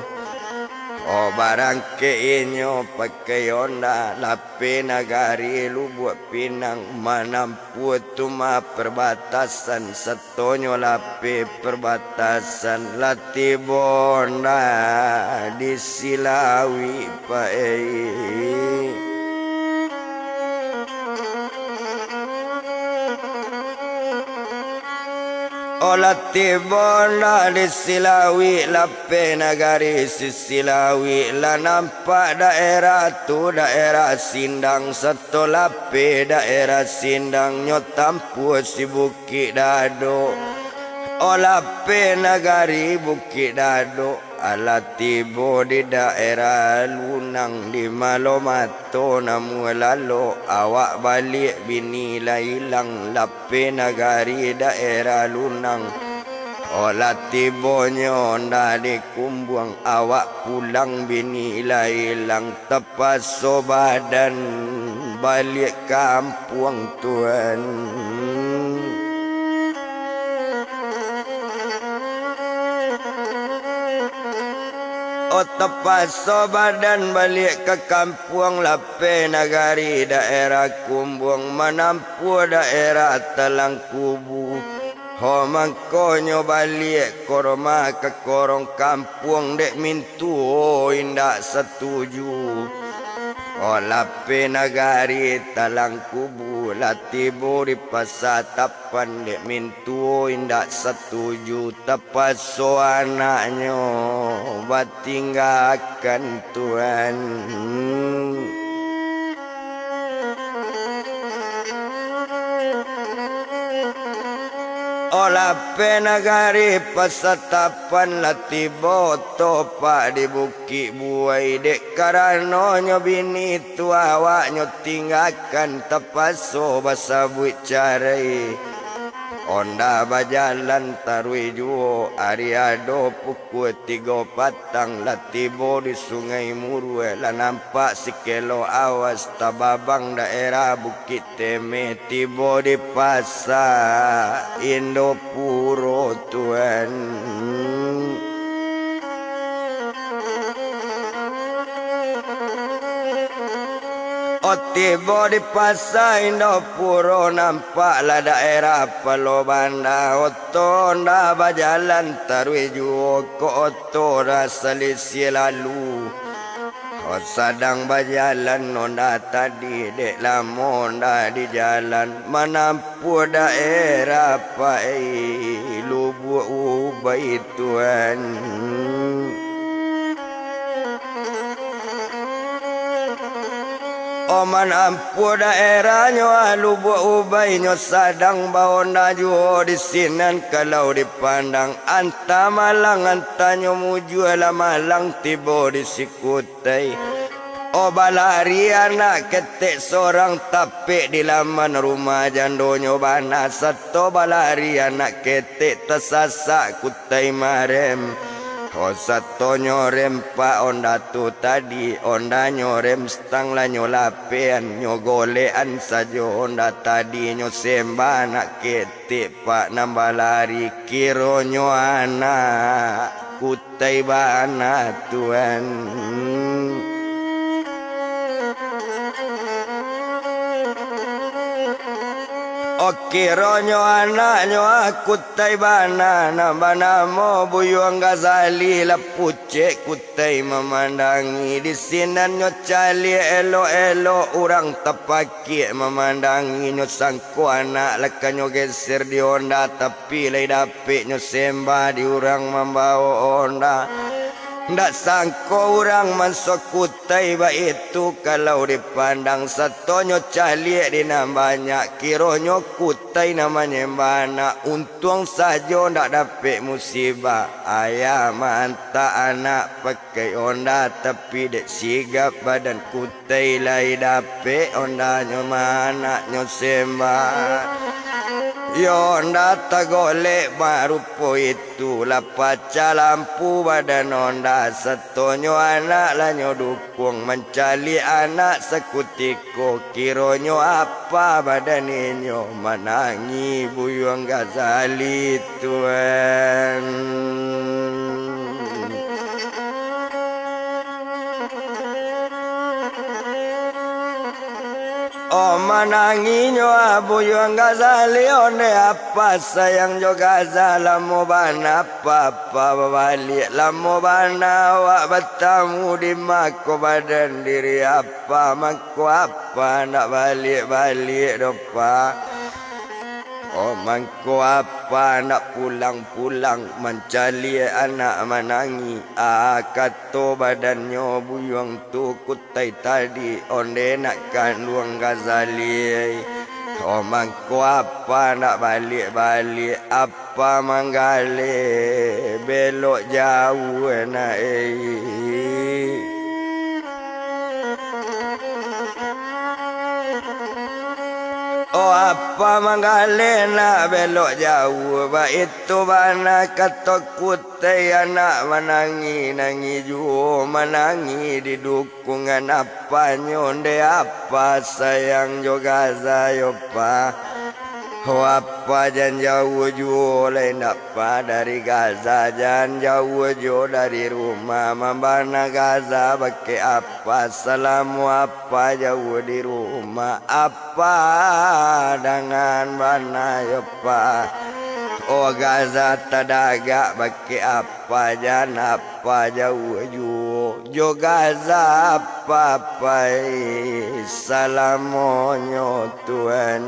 Oh, barangkek inyo pakai onda, lapeh nagari Lubuak Pinang, manampuah tu mah perbatasan, satonyo lapeh perbatasan, lah tibo onda di Silawi, Pak, eh. Oh, lah tibo onda di Silawi, lapeh nagari si Silawi, lah nampak daerah tu, daerah Sindang, sato lapeh daerah Sindang, nyo tampuah si Bukik Dadok. Oh, lapeh nagari Bukik Dadok. Alah tibo di daerah Lunang, di Malo Mato namuah lalok, awak baliak bini lah ilang, lapeh nagari daerah Lunang. Oh, lah tibonyo onda di Kumbuang, awak pulang bini lah ilang, tapaso badan baliak kampuang tuan. Oh, tapaso badan baliak ka kampuang, lapeh nagari daerah Kumbuang, manampuah daerah Talang Kubu. Ho, mangkonyo baliak korma ka korong kampuang, dek mintuo indak satuju. Oh, lapeh nagari Talang Kubu, lah tibo di Pasa Tapan, dek mintuo indak satuju, tapaso anaknyo batinggakan tuan. Oh, lapeh nagari Pasa Tapan, lah tibo topak di Bukik Buai, dek karanonyo bini tu awaknyo tinggakan, tapaso basabuik carai. Onda bajalan taruih juo, ari ado pukua tigo patang, lah tibo di Sungai Muruah, lah nampak sikelo awas, tababang daerah Bukik Temeh, tibo di Pasa Indopuro tuan. Oh, tibo di Pasa Indopuro, nampaklah daerah Palo Banda. Oto onda bajalan taruih juo, kok oto lah salisiah lalu. Oh, sadang bajalan onda tadi, dek lamo onda di jalan, manampuah daerah Pai Lubuak Ubai tuan. Oh, manampuah daerahnyo, ah, Lubuak Ubai, nyo sadang baonda juo di sinan, kalau dipandang, antah malang, antah nyo mujua lah malang, tibo di Sikutai. Oh, balari anak ketek sorang, tapek di laman rumah jandonyo bana, sato balari anak ketek, tasasak Kutai Marem. Oh, satonyo rempak onda tu tadi, ondanyo rem stang lah nyo lapean, nyo golekan sajo onda tadi, nyo sembah nak ketek pak nan balari, kironyo anak kutai bana tuan. Oh, kironyo anaknyo kutai bana nan banamo Buyuang Gazali, lah pucek kutai mamandangi, di sinan nyo caliak elok-elok urang tapakik mamandangi, nyo sangko anak lah ka nyo geser di onda, tapi lai dapek nyo sembah di urang mambawo onda. Ndak sangko urang manso kutai baitu, kalau dipandang satonyo caliak di nan banyak, kironyo kutai nan manyembah anak, untuang sajo ndak dapek musibah. Ayah maantak anak pakai onda, tapi dek sigap badan kutai lai dapek ondanyo ma anaknyo sembah. Yo onda tagolek barupo itu, lah pacah lampu badan onda, satonyo anak lah nyo dukung, mancaliak anak sakutiko, kironyo apa badan inyo manangih Buyuang Gazali tuan. Oh, manangihnyo Buyuang Gazali, ondeh apa sayang jo Gaza, lamo bana papa babaliak, lamo bana awak batamu di mako badan diri apa, mangko apa ndak baliak-baliak doh, Pa? Oh, mangko apa ndak pulang-pulang mancaliak anak manangih? Ah, kato badannyo Buyuang tu kutai tadi, ondeh nak kanduang Gazali. Oh, mangko apa ndak baliak-baliak, apa manggaleh belok jauah nak, eh. Oh, apa manggaleh nak belok jauah, baitu bana kato kutai anak manangih, nangih juo manangih di dukungan apanyo, ndeh apa sayang jo Gaza yo, Pa. Oh, apa jan jauah juo lai ndak, Pa, dari Gaza, jan jauah juo dari rumah, mambana Gaza bakeh apa, salamo apa jauah di rumah, apa dangan bana yo, Pa. Oh, Gaza tadagak bakeh apa, jan apa jauah juo jo Gaza, apa pai salamonyo, Tuan.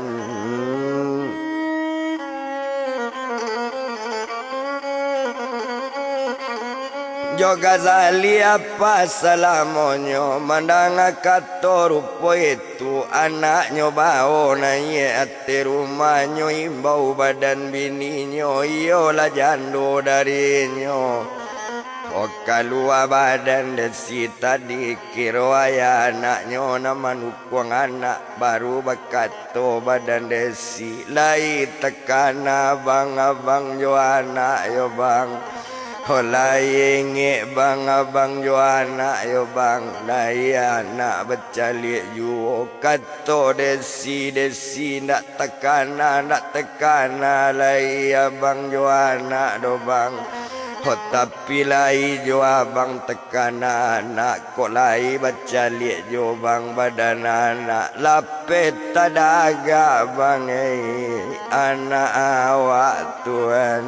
Jo Gazali apa salamonyo, mandanga kato rupo itu, anaknyo bao naiak ateh rumahnyo, imbau badan bininyo, iyolah jando darinyo. Oh, kalua badan desi tadi, kiro ayah anaknyo nan manukuang anak, baru bakato badan desi, lai takana bang abang jo anak yo, Bang. Oh, lai ingek bang abang jo anak yo, Bang. Lai anak bacaliak juo, kat- to desi, desi ndak takana, ndak takana lai abang jo anak doh, Bang. Oh, tapi lai jo abang takana anak, kok lai bacaliak jo bang badan anak, lapeh tadagak, Bang, eh, anak awak, Tuan.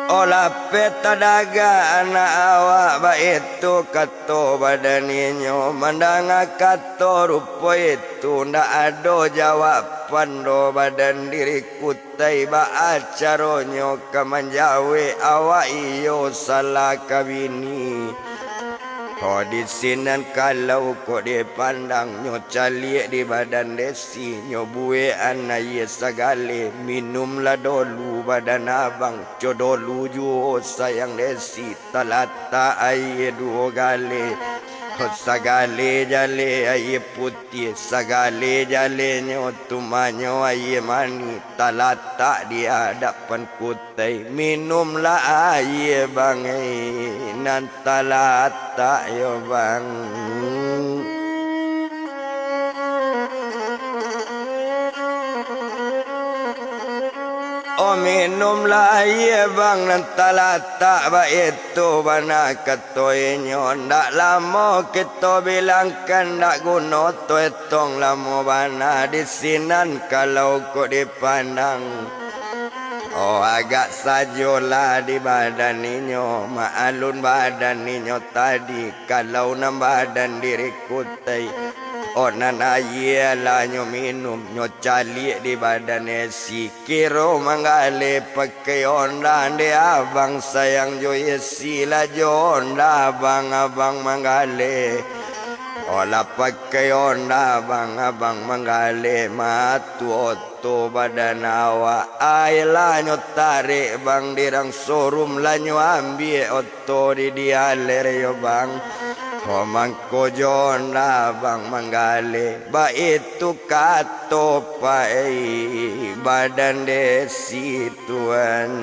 Oh, lapeh tadagak anak awak, baitu kato badan inyo. Mandanga kato rupo itu, ndak ado jawaban doh badan diri kutai, baa caronyo ka manjawek awak iyo salah ka bini. Ho, di sinan kalau kok dipandang, nyo caliak di badan desi, nyo buekan aia sagaleh, minumlah dolu badan abang, co dolu juo sayang desi, talatak aia duo galeh. Sagaleh jaleh aia putiah, sagaleh jalehnyo tumanyo aia manih, talatak di adapan kutai. Minumlah aia, Bang, eh, nan talatak yo, Bang. Oh, minumlah aia, Bang, nan talatak, baitu bana kato inyo. Ndak lamo kito bilangkan, ndak guno tu etong, lamo bana di sinan kalau kok dipandang. Oh, agak sajolah di badan inyo, maalun badan inyo tadi, kalau nan badan diri kutai. Oh, nan aia lah nyo minum, nyo caliak di badan esi. Kiro manggaleh pakai onda, ndeh abang sayang jo esi lah jo onda abang, abang manggaleh. Oh, lah pakai onda abang, abang manggaleh, matuo tu badan awak. Aia lah nyo tarek, Bang, dirang sorum lah nyo ambiak oto di dialer yo, Bang. Oh, mangko jo onda abang manggaleh, baitu kato pai badan desi tuan.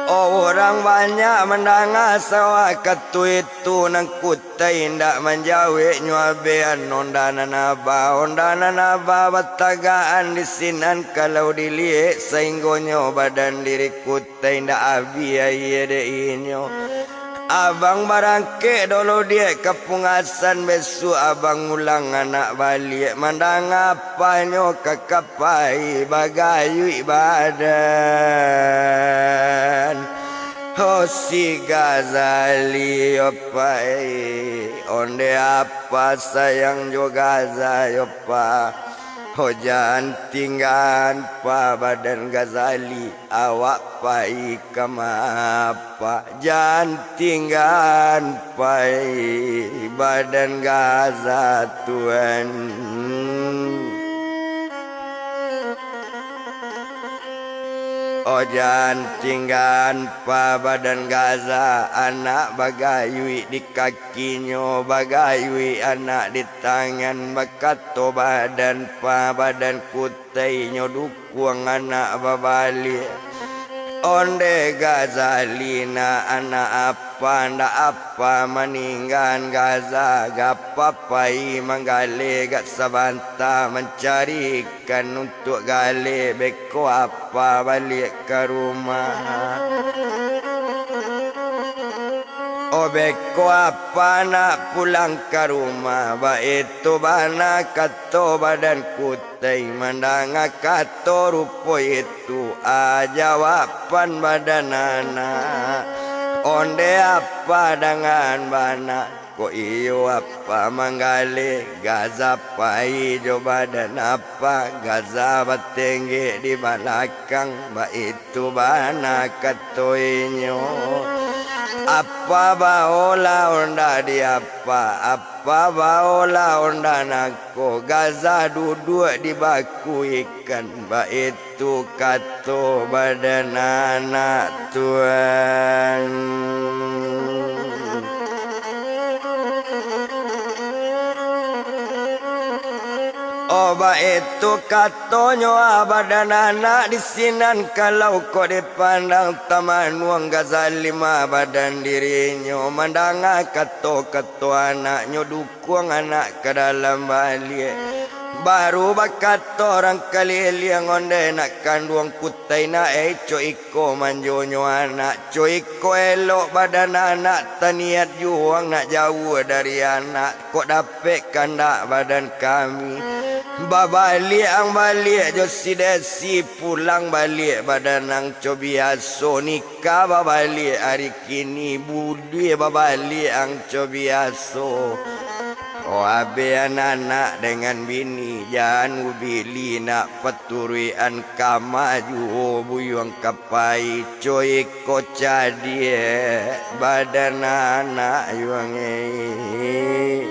Oh, urang banyak mandanga sawah kato itu, nan kutai indak manjaweknyo abeh, an onda nan aba, onda nan aba batagakan di sinan kalau diliek, sainggonyo badan diri kutai indak abih aia dek inyo. Abang barangkek dolo diak ka Pungasan, besuak abang ulang anak baliak, mandanga apanyo ka kapai bagayuik badan. Oh, si Gazali yo pai, ondeh apa sayang jo Gaza yo pa. Oh, jan tinggaan pa badan Gazali. Awak pai ka ma apa, jan tinggaan pai badan Gaza tuan. Oh, jan tinggaan pa badan Gaza, anak bagayuik di kakinyo, bagayuik anak di tangan, bakato badan pa badan kutai nyo du- kuang anak babaliak. Ondeh Gazali nak, anak apa ndak apa maninggaan Gaza, gapa pai manggaleh gak sabanta mancarikan untuak galeh, beko apa baliak ka rumah. Oh, beko apa nak pulang ka rumah, baitu bana kato badan kut- tai mandanga kato rupo itu, a jawaban badan anak. Ondeh apa dangan bana, kok iyo apa manggaleh, Gaza pai jo badan apa, Gaza batenggek di balakang, baitu bana kato inyo. Apa baolah onda di apa, apa baolah onda nak ko, Gaza duduak di baku ikan, baitu kato badan anak tuan. Oh, baitu katonyo, ah, badan anak di sinan, kalau kok dipandang tamanuang Gazali mah badan dirinyo, mandanga kato-kato anaknyo du- kuang anak ka dalam baliak. Baru bakato urang kaliliang, ondeh nak kanduang kutai nak, eh, co iko manjonyo anak, co iko elok badan anak, taniat juo ang nak jauah dari anak, kok dapek kandak badan kami. Babaliak ang baliak jo si Desi, pulang baliak badan ang co biaso ni. Ka babaliak ari kini, buliah babaliak ang co biaso. Oh, abeh anak-anak dangan bini, jan ubili nak paturuikan ka maju, buyuang ka pai, co iko cadiak badan anak yuang, eh.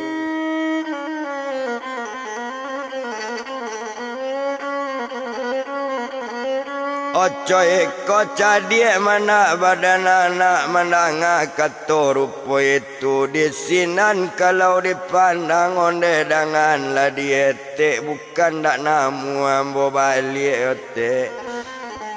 Ocoik ko cadiak manak badan anak, mandanga kato rupo itu, di sinan kalau dipandang ondeh dangan lah dietek, bukan ndak namuah ambo baliak otek.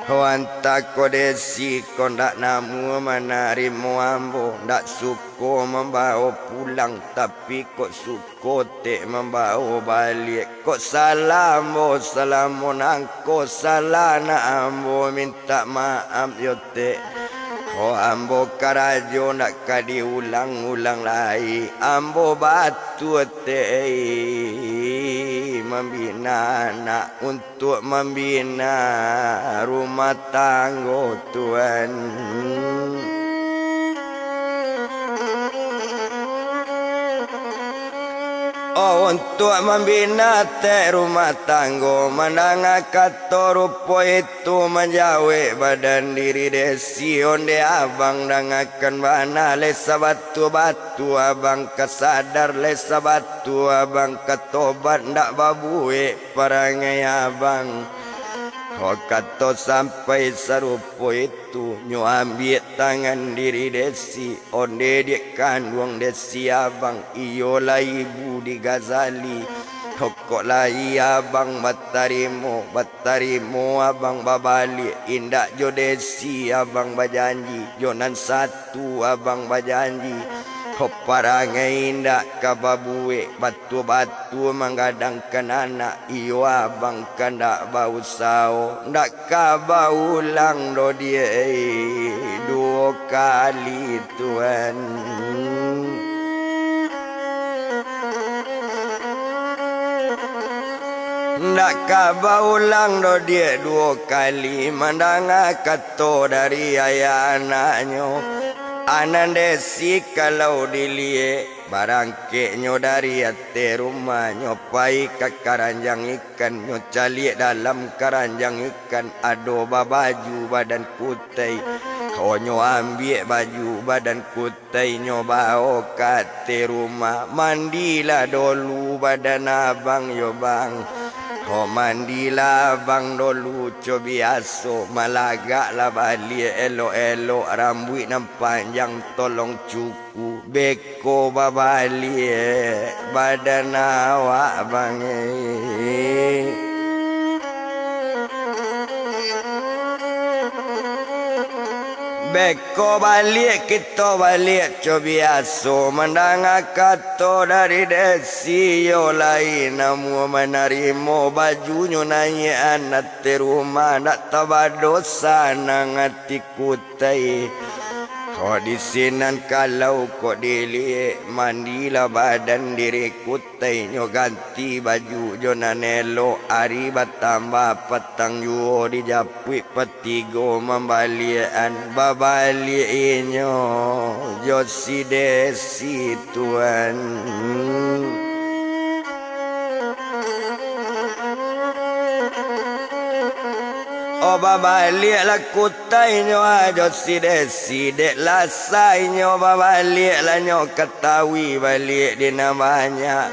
Ho antah ko Desi ko ndak namuah manarimo ambo, ndak suko mambawo pulang, tapi kok suko Kotek mambawo baliak, kok salah ambo, salamo nangko salah nak ambo mintak maaf yo tek. Ho ambo karajo ndak ka diulang-ulang lai, ambo batua tek, mambina anak un- untuak mambina rumah tanggo, Tuan. Oh, untuak mambina tek rumah tanggo, mandanga kato rupo itu manjawek badan diri Desi, ondeh abang dangakan bana, lai sabatua-batua abang ka sadar, lai sabatua abang ka tobat, ndak babuek parangai abang. Ho kato sampai sarupo itu, nyo ambiak tangan diri Desi, ondeh diak kanduang Desi abang, iyolah ibu di Ghazali. Ho kok lai abang batarimo, batarimo abang babaliak, indak jo Desi abang bajanji, jo nan satu abang bajanji. Ho parangai indak ka babuek, batua-batua manggadangkan anak, iyo abang ka ndak bausaho, ndak ka baulang doh diak, duo kali, Tuan. Ndak ka baulang doh diak duo kali, mandanga kato dari ayah anaknyo. Anan Desi kalau diliek, barangkeknyo dari ateh rumah, nyo pai ka karanjang ikan, nyo caliak dalam karanjang ikan, ado babaju badan kutai. Ho nyo ambiak baju badan kutai, nyo bawo ka ateh rumah, mandilah dolu badan abang yo, Bang. Ho mandilah abang dolu co biaso, malagaklah baliak elok-elok, rambuik nan panjang tolong cuku, beko babaliak badan awak, Bang, eh. Beko baliak kito baliak co biaso, mandanga kato dari Desi, iyo lai namuah manarimo, bajunyo naiak ateh rumah, ndak tabadosa nang ati kutai. Ho di sinan kalau kok diliek, mandilah badan diri kutai, nyo ganti baju jo nan elok, ari batambah patang juo dijapuik patigo mambaliakan, babaliak inyo jo si Desi, Tuan. Oh, babaliaklah kutai nyo jo si Desi, dek lah sainyo babaliak lah nyo katahui baliak di nan banyak.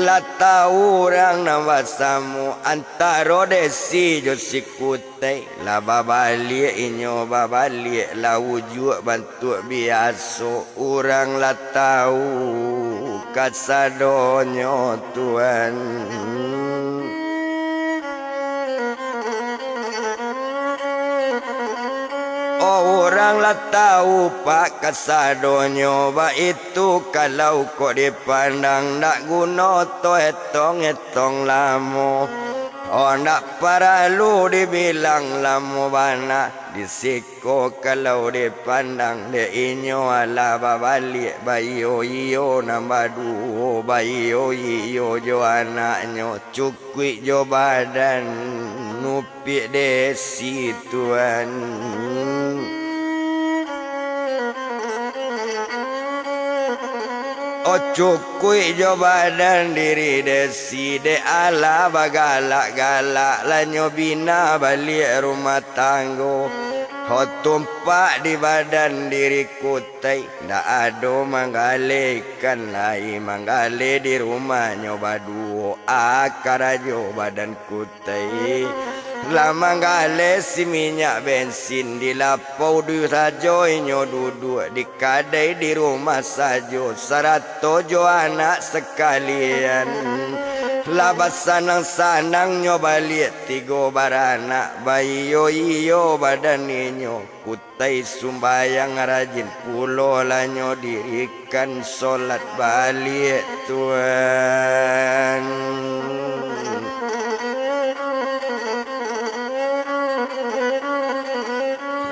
Lah tahu urang nan basamo antaro Desi jo si Kutai. Lah babaliak inyo babaliak, lah ujuak bantuak biaso, urang lah tahu kasadonyo, Tuan. Oh, urang lah tahu, Pak, kasadonyo, baitu kalau kok dipandang, ndak guno to etong-etong lamo. Oh, ndak paralu dibilang lamo bana, di siko kalau dipandang, dek inyo alah babaliak, baiyo-iyo nan baduo, baiyo-iyo jo anaknyo, cukuik jo badan, nupiak Desi, Tuan. Oh, cukuik jo badan diri Desi, dek alah bagalak-galak, lah nyo bina baliak rumah tanggo. Ho tumpak di badan diri Kutai, ndak ado manggaleh ikan lai, manggaleh di rumahnyo baduo, a karajo badan Kutai. Lah manggaleh si minyak bensin, di lapau dulu sajo inyo duduak, di kadai di rumah sajo, sarato jo anak sakalian. Lah basanang-sanangnyo baliak tigo baranak, baiyo-iyo badan inyo. Kutai sumbayang rajin pulo lah nyo dirikan solat baliak, Tuan.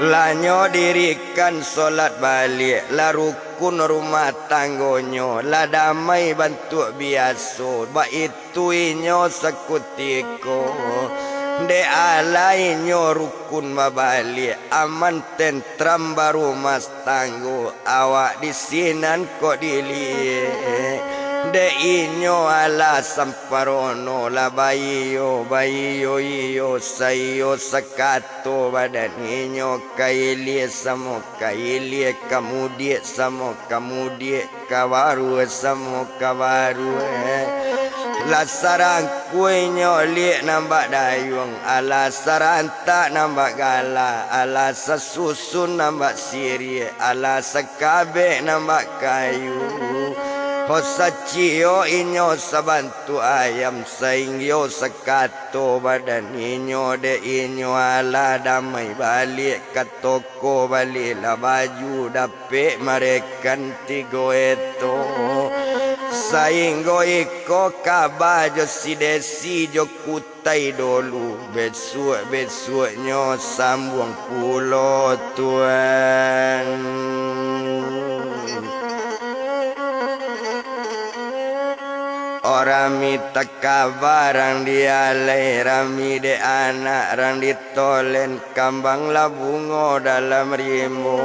Lah nyo dirikan solat baliak, lah rukun rumah tanggonyo, lah damai bantuak biaso, baitu tu inyo sakutiko, dek alah inyo rukun babaliak, aman tentram barumah tanggo, awak di sinan kok diliek, dek inyo alah samparono, lah baiyo, baiyo-iyo, saiyo sakato badan inyo, ka ilia samo ka ilia, ka mudiak samo ka mudiak, ka barua samo ka barua. Lah sarangkuainyo liak nan bak dayuang, alah sarantak nan bak gala, alah sasusun nan bak siriak, alah sakabek nan bak kayu. Ho saciyo inyo sabantuak ayam, sainggo sakato badan inyo, dek inyo alah damai baliak ka toko, balilah baju dapek marekan tigo eto, sainggo iko kaba jo si Desi jo Kutai dolu, besuak-besuaknyo sambuang pulo, Tuan. Rami takaba rang di alai, rami dek anak rang di tolen, kambang lah bungo dalam rimbo.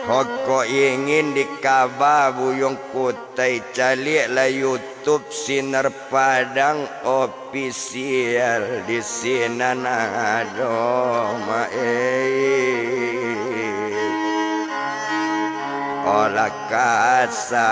Ho kok ingin dikaba Buyuang Kutai, caliaklah YouTube Sinar Padang Official, di sinan ado, Mak, eh. Olah kasado.